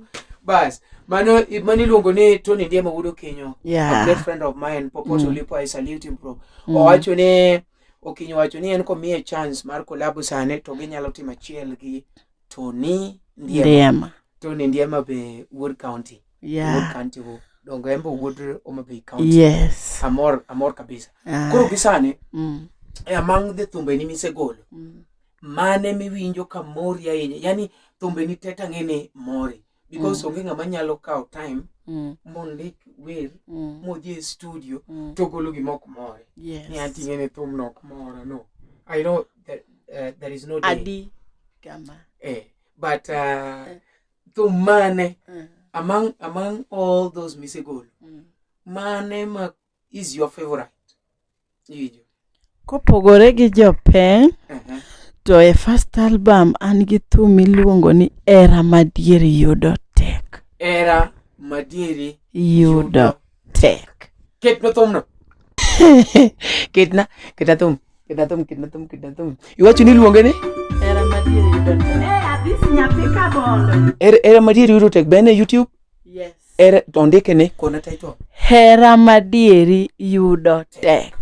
Speaker 9: Bas, mano mano iluongo ni Tony Ndiema wuod Okinyo.
Speaker 5: Yeah.
Speaker 9: A great friend of mine, popote ulipo I salute him bro. Owacho ni Okinyo wacho ni en komiye chance mar collabo sani to ginyalo timo achiel gi Tony Ndiema.
Speaker 5: Ndiema.
Speaker 9: Tony Ndiema be wuod county. Wuod
Speaker 5: Yeah.
Speaker 9: county wo. Dongo en be wuod Homa Bay county.
Speaker 5: Yes.
Speaker 9: Amor amor kabisa.
Speaker 5: Ah.
Speaker 9: Koro gi sani among the thumbeni misegolo mane miwinjo ka mori ahinya yani thumbeni te tang'e ni mori because onge ng'ama nyalo kawo time mondik wer modhi e studio to golo gima ok more
Speaker 5: Yes.
Speaker 9: ni anti ng'e ni thumno ok mora no I know that there is no day
Speaker 5: Adi kama.
Speaker 9: eh, but thum mane among all those misegolo mane ma is your favorite iwinjo
Speaker 5: Kopogore gi jopeng,
Speaker 9: uh-huh.
Speaker 5: to e first album an gi thum miluongo ni Era Madieri Yudo Tek.
Speaker 9: Era madieri
Speaker 5: Yudo Tek.
Speaker 9: Ketna thumno. Ketna, ketna thum, ketna thum, ketna thum, ketna thum. Iwacho ni iluonge ni?
Speaker 5: Era Madieri Yudo Tek.
Speaker 10: Eh, Adhis nyathi kabondo.
Speaker 9: Era, era madieri yudo tek be en e YouTube?
Speaker 5: Yes.
Speaker 9: Era to ondike ni kona title.
Speaker 5: Hera Madieri Yudo Tek.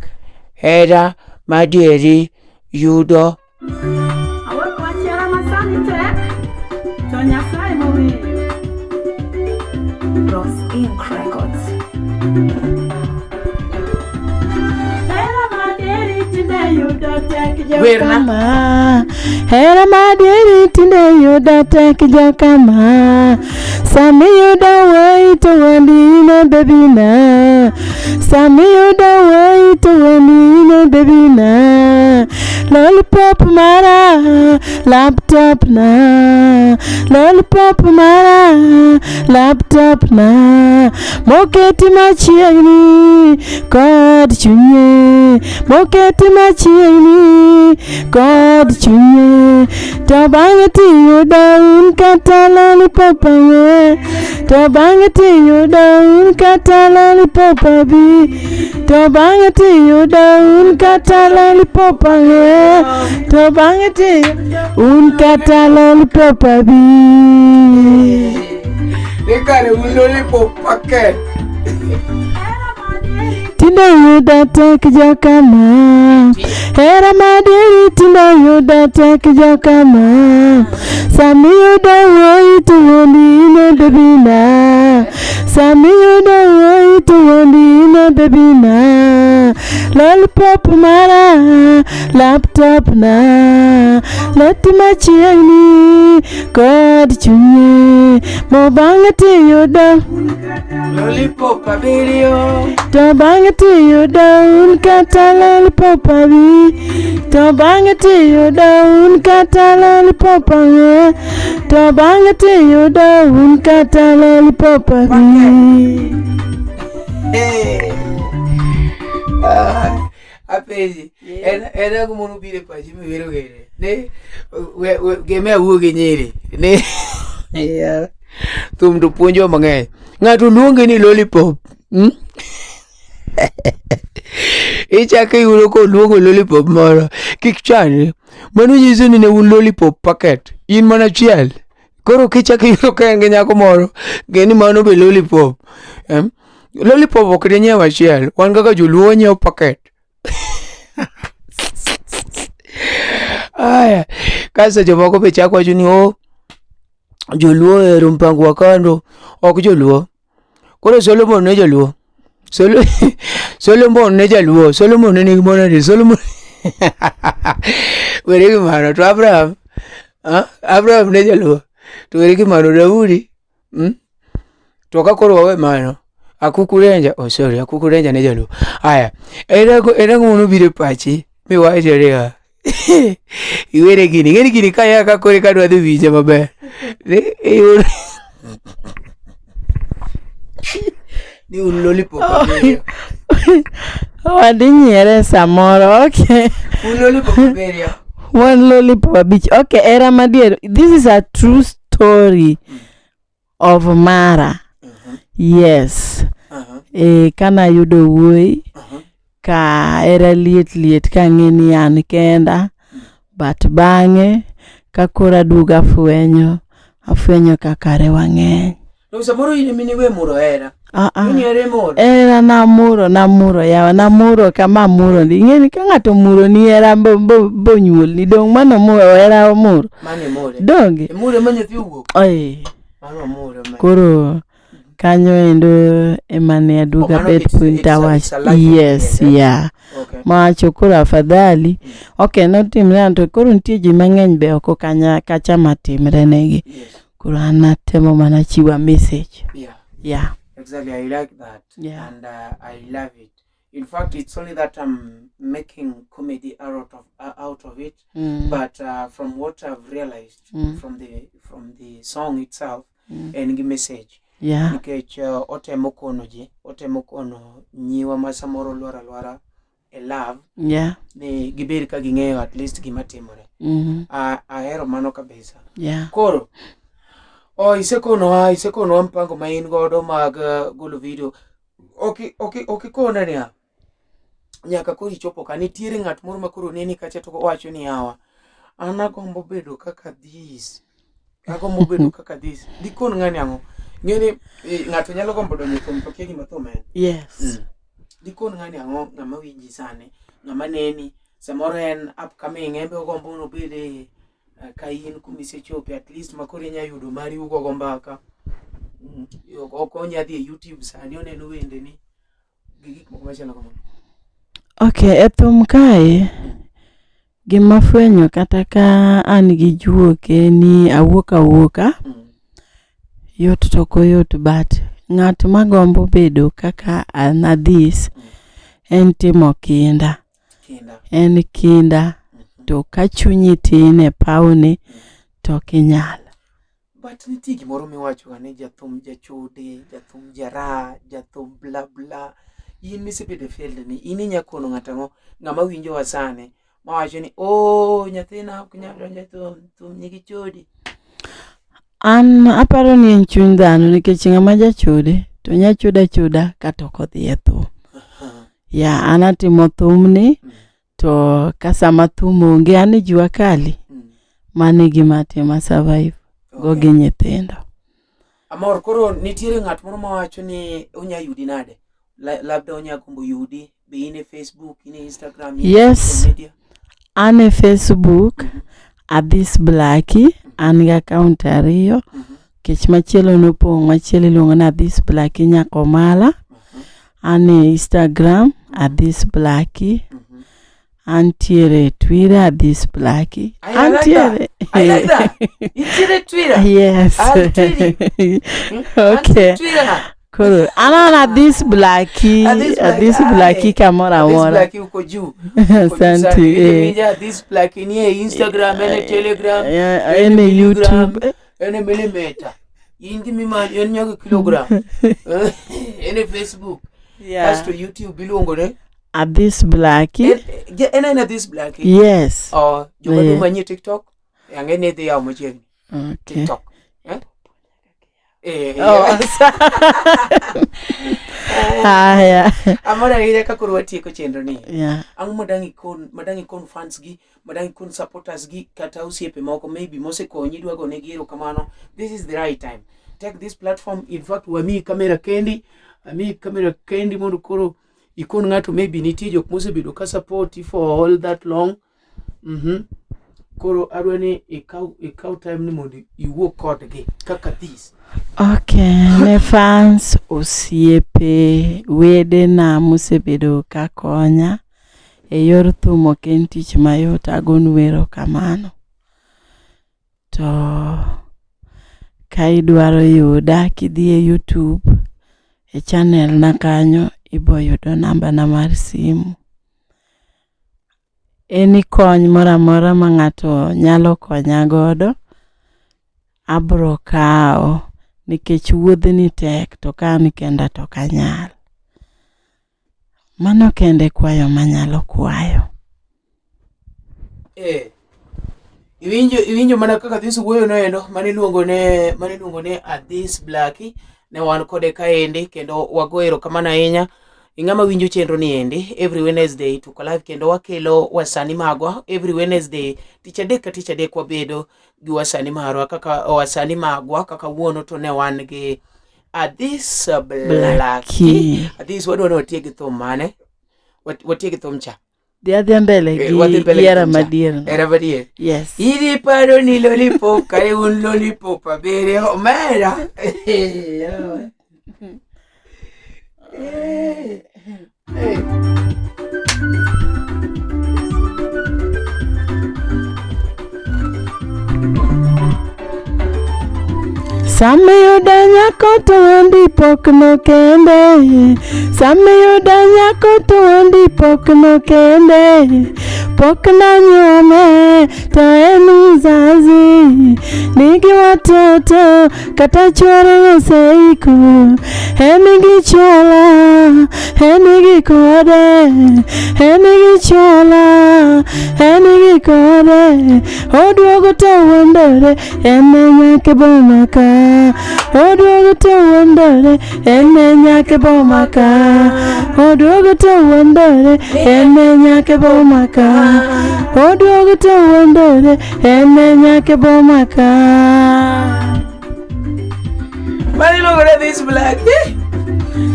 Speaker 9: Hera madieri yudo
Speaker 10: Awek wach hera masani tek, to Nyasaye mong'eyo.
Speaker 7: Bros Inc. Records.
Speaker 10: Hera madieri tinde yudo tek
Speaker 9: Werna.
Speaker 5: Jokama. Hera madieri tinde yudo tek jokama. Sami yudo wuoyi to wandine bebina. Sami yudo wuoyi to wandine bebina. Lollipop mara, laptop na. Lollipop mara, laptop na. Moketi machiegni kod chunye. Moketi machiegni kod chunye. To bang'e tiyudo un kata lollipop ang'e. To bang'e tiyudo un kata lollipop abi. To bang'e tiyudo un kata lollipop ang'e. To bang'e tiyudo un kata lollipop abi.
Speaker 9: Ni kare un lollipop packet.
Speaker 5: Tinde yudo tek jokama. Hera madieri tinde yudo tek jokama. Sami yudo wuoyi to wuondi ine bebina. Sami yudo wuoyi to wuondi ine bebina. Lollipop mara, laptop na. Loti machiegni kod chunye. Mo bang'e tiyudo.
Speaker 9: Lollipop abiriyo.
Speaker 5: To bang'e tiyudo un kata lollipop abi. To bang'e tiyudo un kata lollipop ang'e. To bang'e tiyudo un kata lollipop abi.
Speaker 9: Hey. Ah, apenji en en ang'o mano biro e pachi miwero gene ne we, we, geme awuo gi nyiri ne yeah. Thum to puonjowa mang'eny ng'ato luonge ni lollipop Ichako iyudo koluongo lollipop moro kik chandri mano nyiso ni ne un lollipop packet in mana achiel koro kichako iyudo ka en gi nyako moro ng'e ni mano be lollipop Lollipop ok dinyiew achiel wan kaka joluo wanyiewo packet aya kasto jomoko be chako wacho ni oh joluo ohero mpango wa kando ok joluo koro Solomon ne jaluo Solo Solomon ne jaluo Solomon ne nigi mon adi Solomon were gi mano to Abraham ah, Abraham ne jaluo to were gi mano Daudi To ka koro wawe mano Akuku Ranger oh sorry Akuku Ranger ne jaluo aya en ang'o en ang'o manobiro e pachi miwacho niya iwere gini ing'eni gini kaya ka koro eka adwa dhi winje maber ni iyudo ni un lollipop abiriyo
Speaker 5: Wadhi nyiere samoro, okay.
Speaker 9: un lollipop abiriyo
Speaker 5: Wan lollipop abich. Okay, era madier. This is a true story of Mara. Yes. Eh, kana ayudo wuoyi ka era liet liet kang'e ni an kenda but bang'e Ka koro aduogo afwenyo, afwenyo ka kare wang'eny.
Speaker 9: To samoro in ema niwe muro hera.
Speaker 5: Ah, ah.
Speaker 9: In ihero imuro.
Speaker 5: Hera namuro, namuro yawa, namuro kama amuro ndi. Ing'e ni ka ng'ato omuro ni hera bo, bo, bonyuolni, dong' mano muro, hera omuro.
Speaker 9: Mano imure.
Speaker 5: Donge?
Speaker 9: Imure ma nyathi owuok.
Speaker 5: Oi.
Speaker 9: Mano omure ma.
Speaker 5: Koro kanyo endo ema ne aduogo
Speaker 9: Oh, mano
Speaker 5: abet
Speaker 9: it's-
Speaker 5: piny
Speaker 9: it's a-
Speaker 5: tawach
Speaker 9: it's a life
Speaker 5: yes
Speaker 9: experience, eh?
Speaker 5: yeah
Speaker 9: Okay.
Speaker 5: mawacho koro afadhali ok notimre an to koro nitie ji mang'eny be oko kanya kacha matimre negi
Speaker 9: Yes.
Speaker 5: koro an natemo mana chiwa message
Speaker 9: Yeah.
Speaker 5: yeah
Speaker 9: Exactly. I like that.
Speaker 5: Yeah.
Speaker 9: And I love it. In fact, it's only that I'm making comedy out of it. But from what I've realized from the song itself, en gi message.
Speaker 5: Yeah.
Speaker 9: Nikech otemo kono ji, otemo kono nyiwa ma samoro lwar alwara e love
Speaker 5: Yeah.
Speaker 9: ni gibed ka ging'eyo at least gima timore. Ahero mano kabisa.
Speaker 5: Yeah.
Speaker 9: Koro oh, isekonowa isekonowa mpango ma in godo mag golo video. Ok ok ok ikona niya nyaka koro ichopo ka nitiere ng'at moro ma koro neni kacha to owacho ni yawa an agombo bedo kaka this agombo bedo kaka this dikon ng'ani ang'o ng'eni ng'ato nyalo gombo donjo e thum to kia gima thum en
Speaker 5: Yes.
Speaker 9: Dikon ng'ani ang'o ng'ama winji sani ng'ama neni samoro en upcoming en be ogombo ni obed e ka in kuma isechope at least ma koro inya yudo mari ugogo mbaka. Ok onya dhi e YouTube sani oneno wendeni gi gik moko machalo kamano.
Speaker 5: Okay, e thum kae gima fwenyo kata ka an gi juok en ni awuok awuoka yot to ok oyot but ng'at magombo bedo kaka an adhis en timo kinda.
Speaker 9: Kinda.
Speaker 5: En kinda to ka chunyi tin e pawni to ok inyal.
Speaker 9: But nitie gimoro miwacho ga ni jathum jachode, jathum jara, jathum bla bla. In misebedo e field ni, in inya kono ng'ato ang'o ng'ama winjowa sani mawacho ni oh nyathina ok nyal donjo e thum, thum nigi chode.
Speaker 5: An aparo ni en chuny dhano nikech ng'ama jachode to nya chodo achoda kata ok odhi e thum. Ya an atimo thumni to ka sama thum onge an e jua kali mano e gima atimo a survive go gi nyithindo.
Speaker 9: Amor koro nitiere ng'at moro mawacho ni onya yudi nade? Labda onya gombo yudi, be in e Facebook, in e Instagram, in e
Speaker 5: Yes.
Speaker 9: social media?
Speaker 5: An e Facebook Adhis Blackie, an gi account ariyo nikech machielo nopong' machielo iluongo ni Adhis Blackie Nyakomala. An e Instagram Adhis Blackie. Antiere e Twitter Adhis Blackie.
Speaker 9: I like that.
Speaker 5: Antiere.
Speaker 9: I like that. Intiere Twitter.
Speaker 5: Yes.
Speaker 9: An Twitter.
Speaker 5: Okay.
Speaker 9: Twitter.
Speaker 5: Koro an an Adhis Blackie,
Speaker 9: Adhis
Speaker 5: Adhis
Speaker 9: Blackie,
Speaker 5: Blackie kamoro
Speaker 9: Adhis
Speaker 5: amora.
Speaker 9: Blackie uko juu. Uko juu sana.
Speaker 5: Asante. eh.
Speaker 9: Winja Adhis Blackie ni e Instagram, en e Telegram,
Speaker 5: Eh, en e
Speaker 9: milligram,
Speaker 5: YouTube.
Speaker 9: en e millimeter. In gi mimanyo en nyaka kilogram. En e Facebook.
Speaker 5: Yeah.
Speaker 9: Kasto YouTube iluongo ne
Speaker 5: Adhis Blackie.
Speaker 9: En en Adhis Blackie.
Speaker 5: Yes.
Speaker 9: Oh, joma
Speaker 5: Yeah.
Speaker 9: dwa manyi e TikTok, ang'e ni idhi yawo machiegni.
Speaker 5: Okay.
Speaker 9: TikTok. Eh? Eh,
Speaker 5: Oh,
Speaker 9: yeah.
Speaker 5: Haya.
Speaker 9: Amor ahinya ka koro watieko chenro ni.
Speaker 5: Yeah.
Speaker 9: Ang'o madang' ikon, madang' ikon fans gi, madang' ikon supporters gi kata osiepe moko maybe mosekonyi idwa gonegi erokamano. This is the right time. Take this platform. In fact, wamiyi kamera kendi, amiyi kamera kendi mondo koro ikon ng'ato maybe nitie jok mosebedo ka support for all that long. Koro adwa ni ikaw time ni mondo iwuo kodgi kaka this.
Speaker 5: Okay, ne fans, osiepe, wedena mosebedo ka konya e yor thum ok en tich mayot agonu erokamano. To ka idwaro yuda kidhi e YouTube e channel na kanyo ibo yudo namba na mar simu. Any kony moro amora ma ng'ato nyalo konya godo abro kawo nikech wuodhni tek to ka an kenda to ok anyal. Mano kende kwayo manyalo kwayo.
Speaker 9: Iwinjo mana kaka Adhis wuoyo noendo mane iluongo ne mane iluongo ne Adhis Blackie ne wan kode kaendi kendo wago erokamano ahinya. Ing'ama winjo chenro ni endi every Wednesday tuko live kendo wakelo wasani magwa every Wednesday tich adek ka tich adek wabedo gi wasani marwa kaka wasani magwa kaka wuono to ne wan gi Adhis Blackie.
Speaker 5: Blackie.
Speaker 9: Adhis wadwa ni watiek gi thum mane? Watiek gi thum cha.
Speaker 5: Dhi adhiya mbele
Speaker 9: Eh,
Speaker 5: gi
Speaker 9: wadhi mbele gi
Speaker 5: hera
Speaker 9: thum cha.
Speaker 5: madier. no.
Speaker 9: Hera madier.
Speaker 5: Yes.
Speaker 9: Idhi paro ni lollipop kare un lollipop abiriyo omera.
Speaker 5: Sama iyuda nyako to andi pok nokende. Sama iyuda nyako to andi pok nokende. Pok nanyuome to en mzazi. Nigi watoto kata chuore noseiko. En gi chola, en gi kode, en gi chola, en gi kode. Oduogo to wuondore, en e nyake boma ka. Oduogo to wuondore, en e nyake boma ka. Oduogo to wuondore, en e nyake boma ka. Oduogo to wuondore, en e nyake boma ka.
Speaker 9: Mano iluongo ni Adhis Blackie.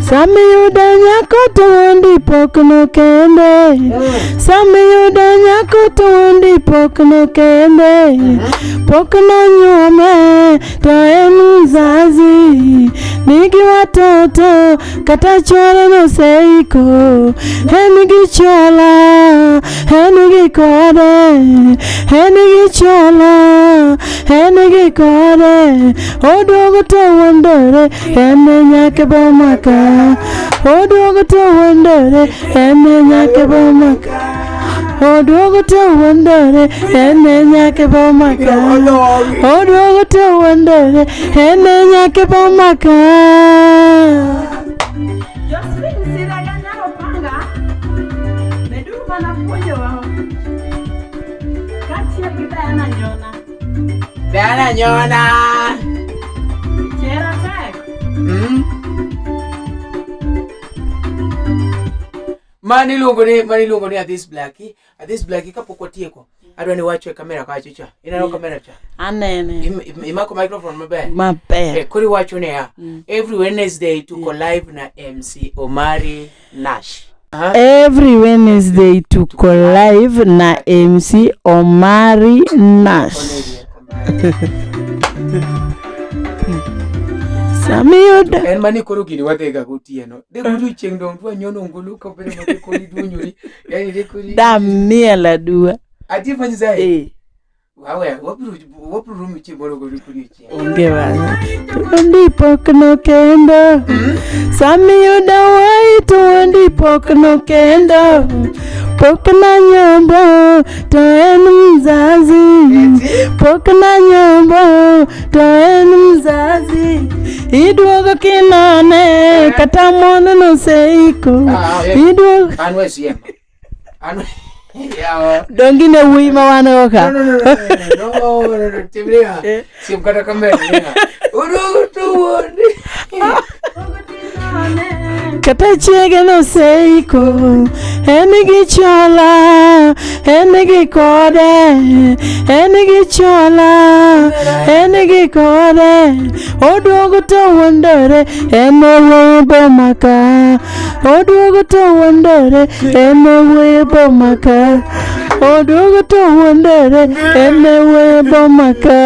Speaker 5: Sama iyudo nyako to wuondi pok nokende. Sama iyudo nyako to wuondi pok nokende. Pok nonyuome to en mzazi. Nigi watoto kata chuore noseiko. En gi chola, en gi kode, en gi chola, en gi kode. Oduogo to wuondore, en e nyake boma ka. Oduogo to wuondore, en e nyake boma ka. Oduogo to wuondore, en e nyake boma ka. Oduogo to wuondore, en e nyake boma ka.
Speaker 10: Josephine Siraga Nyaro Panga, meduru mana puonjowa kaachiel gi Diana Nyona.
Speaker 9: Diana Nyona.
Speaker 10: Chera tek.
Speaker 9: Mano iluongo ni mano iluongo ni Adhis Blackie. Adhis Blackie kapok watieko, adwa ni wacho e kamera kacho cha. Ineno kamera cha?
Speaker 5: Anene.
Speaker 9: Imako microphone maber?
Speaker 5: Maber.
Speaker 9: Eh, koro iwacho niya, every Wednesday tuko live na MC Omari Nash.
Speaker 5: Every Wednesday tuko live na MC Omari Nash. Samiyudo
Speaker 9: En mani koro gini wadhiga gotieno. De godiochieng' dong' dwanyono ngulu ka bedo ma kori duonyori. Yani de kori.
Speaker 5: damiel aduwa.
Speaker 9: Ati fanya sai.
Speaker 5: Eh.
Speaker 9: Wawe, wabiro wabiro romo chieng' moro godiochieng'.
Speaker 5: Onge wach. Tuondi pok nokendo. Samiyudo wai tuondi pok nokendo. Pok nanyombo to en mzazi. Pok nanyombo to en mzazi. Iduogo kinone kata mon noseiko.
Speaker 9: Ah, eh.
Speaker 5: Iduogo
Speaker 9: An we siem. An yawa.
Speaker 5: dongine wuoyi ma wan go ka.
Speaker 9: No, no, no, no, no, no, no, no, timria. Siem kata kamera. Uduogo to wuondi.
Speaker 5: Kata chiege noseiko, en gi chola, en gi kode, en gi chola, en gi kode. Oduogo to wuondore, en e wuoyi boma ka. Oduogo to wuondore, en e wuoyi boma ka. Oduogo to wuondore, en e wuoyi boma ka.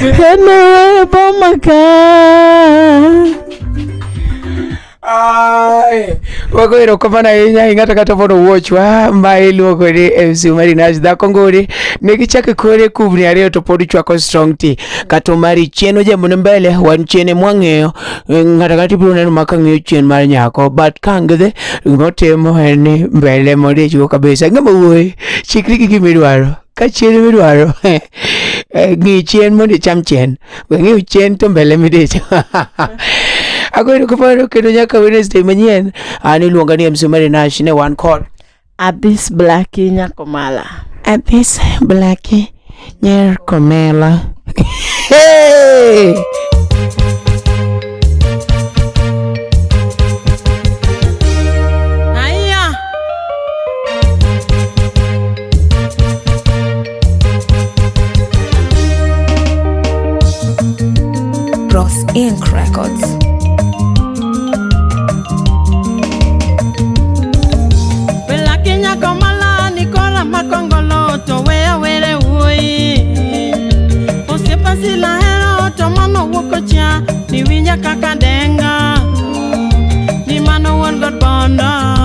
Speaker 5: En e wuoyi boma ka.
Speaker 9: Ai, wago erokamano ahinya ing'ato kata mondo wuochwa ma iluongo ni MC Omari Nash dhako nguri ne gichako kore kubni ariyo to pod chwako strong tea kata Omari chien ojamone mbele wan chien ema wang'iyo ng'ato kata ibiro neno ma kang'iyo chien mar nyako but kang'dhe gimotimo en ni mbele modichgo kabisa ng'ama wuoyi chikri gi gima idwaro ka chien midwaro ng'i chien mondo icham chien we ng'iyo chien to mbele midich ago erokamano kendo nyaka Wednesday manyien an iluonga ni MC Omari Nash ne wan kod
Speaker 5: Adhis Blackie Nyakomala.
Speaker 9: Adhis Blackie Nyakomela. Hey!
Speaker 7: Ink Records.
Speaker 4: Belaki nyako malani kora makongolo to weya were wuoyi. Osiepa sila hero to mano wuok ocha ni winja kaka denga. Ni mano wuon god bondo.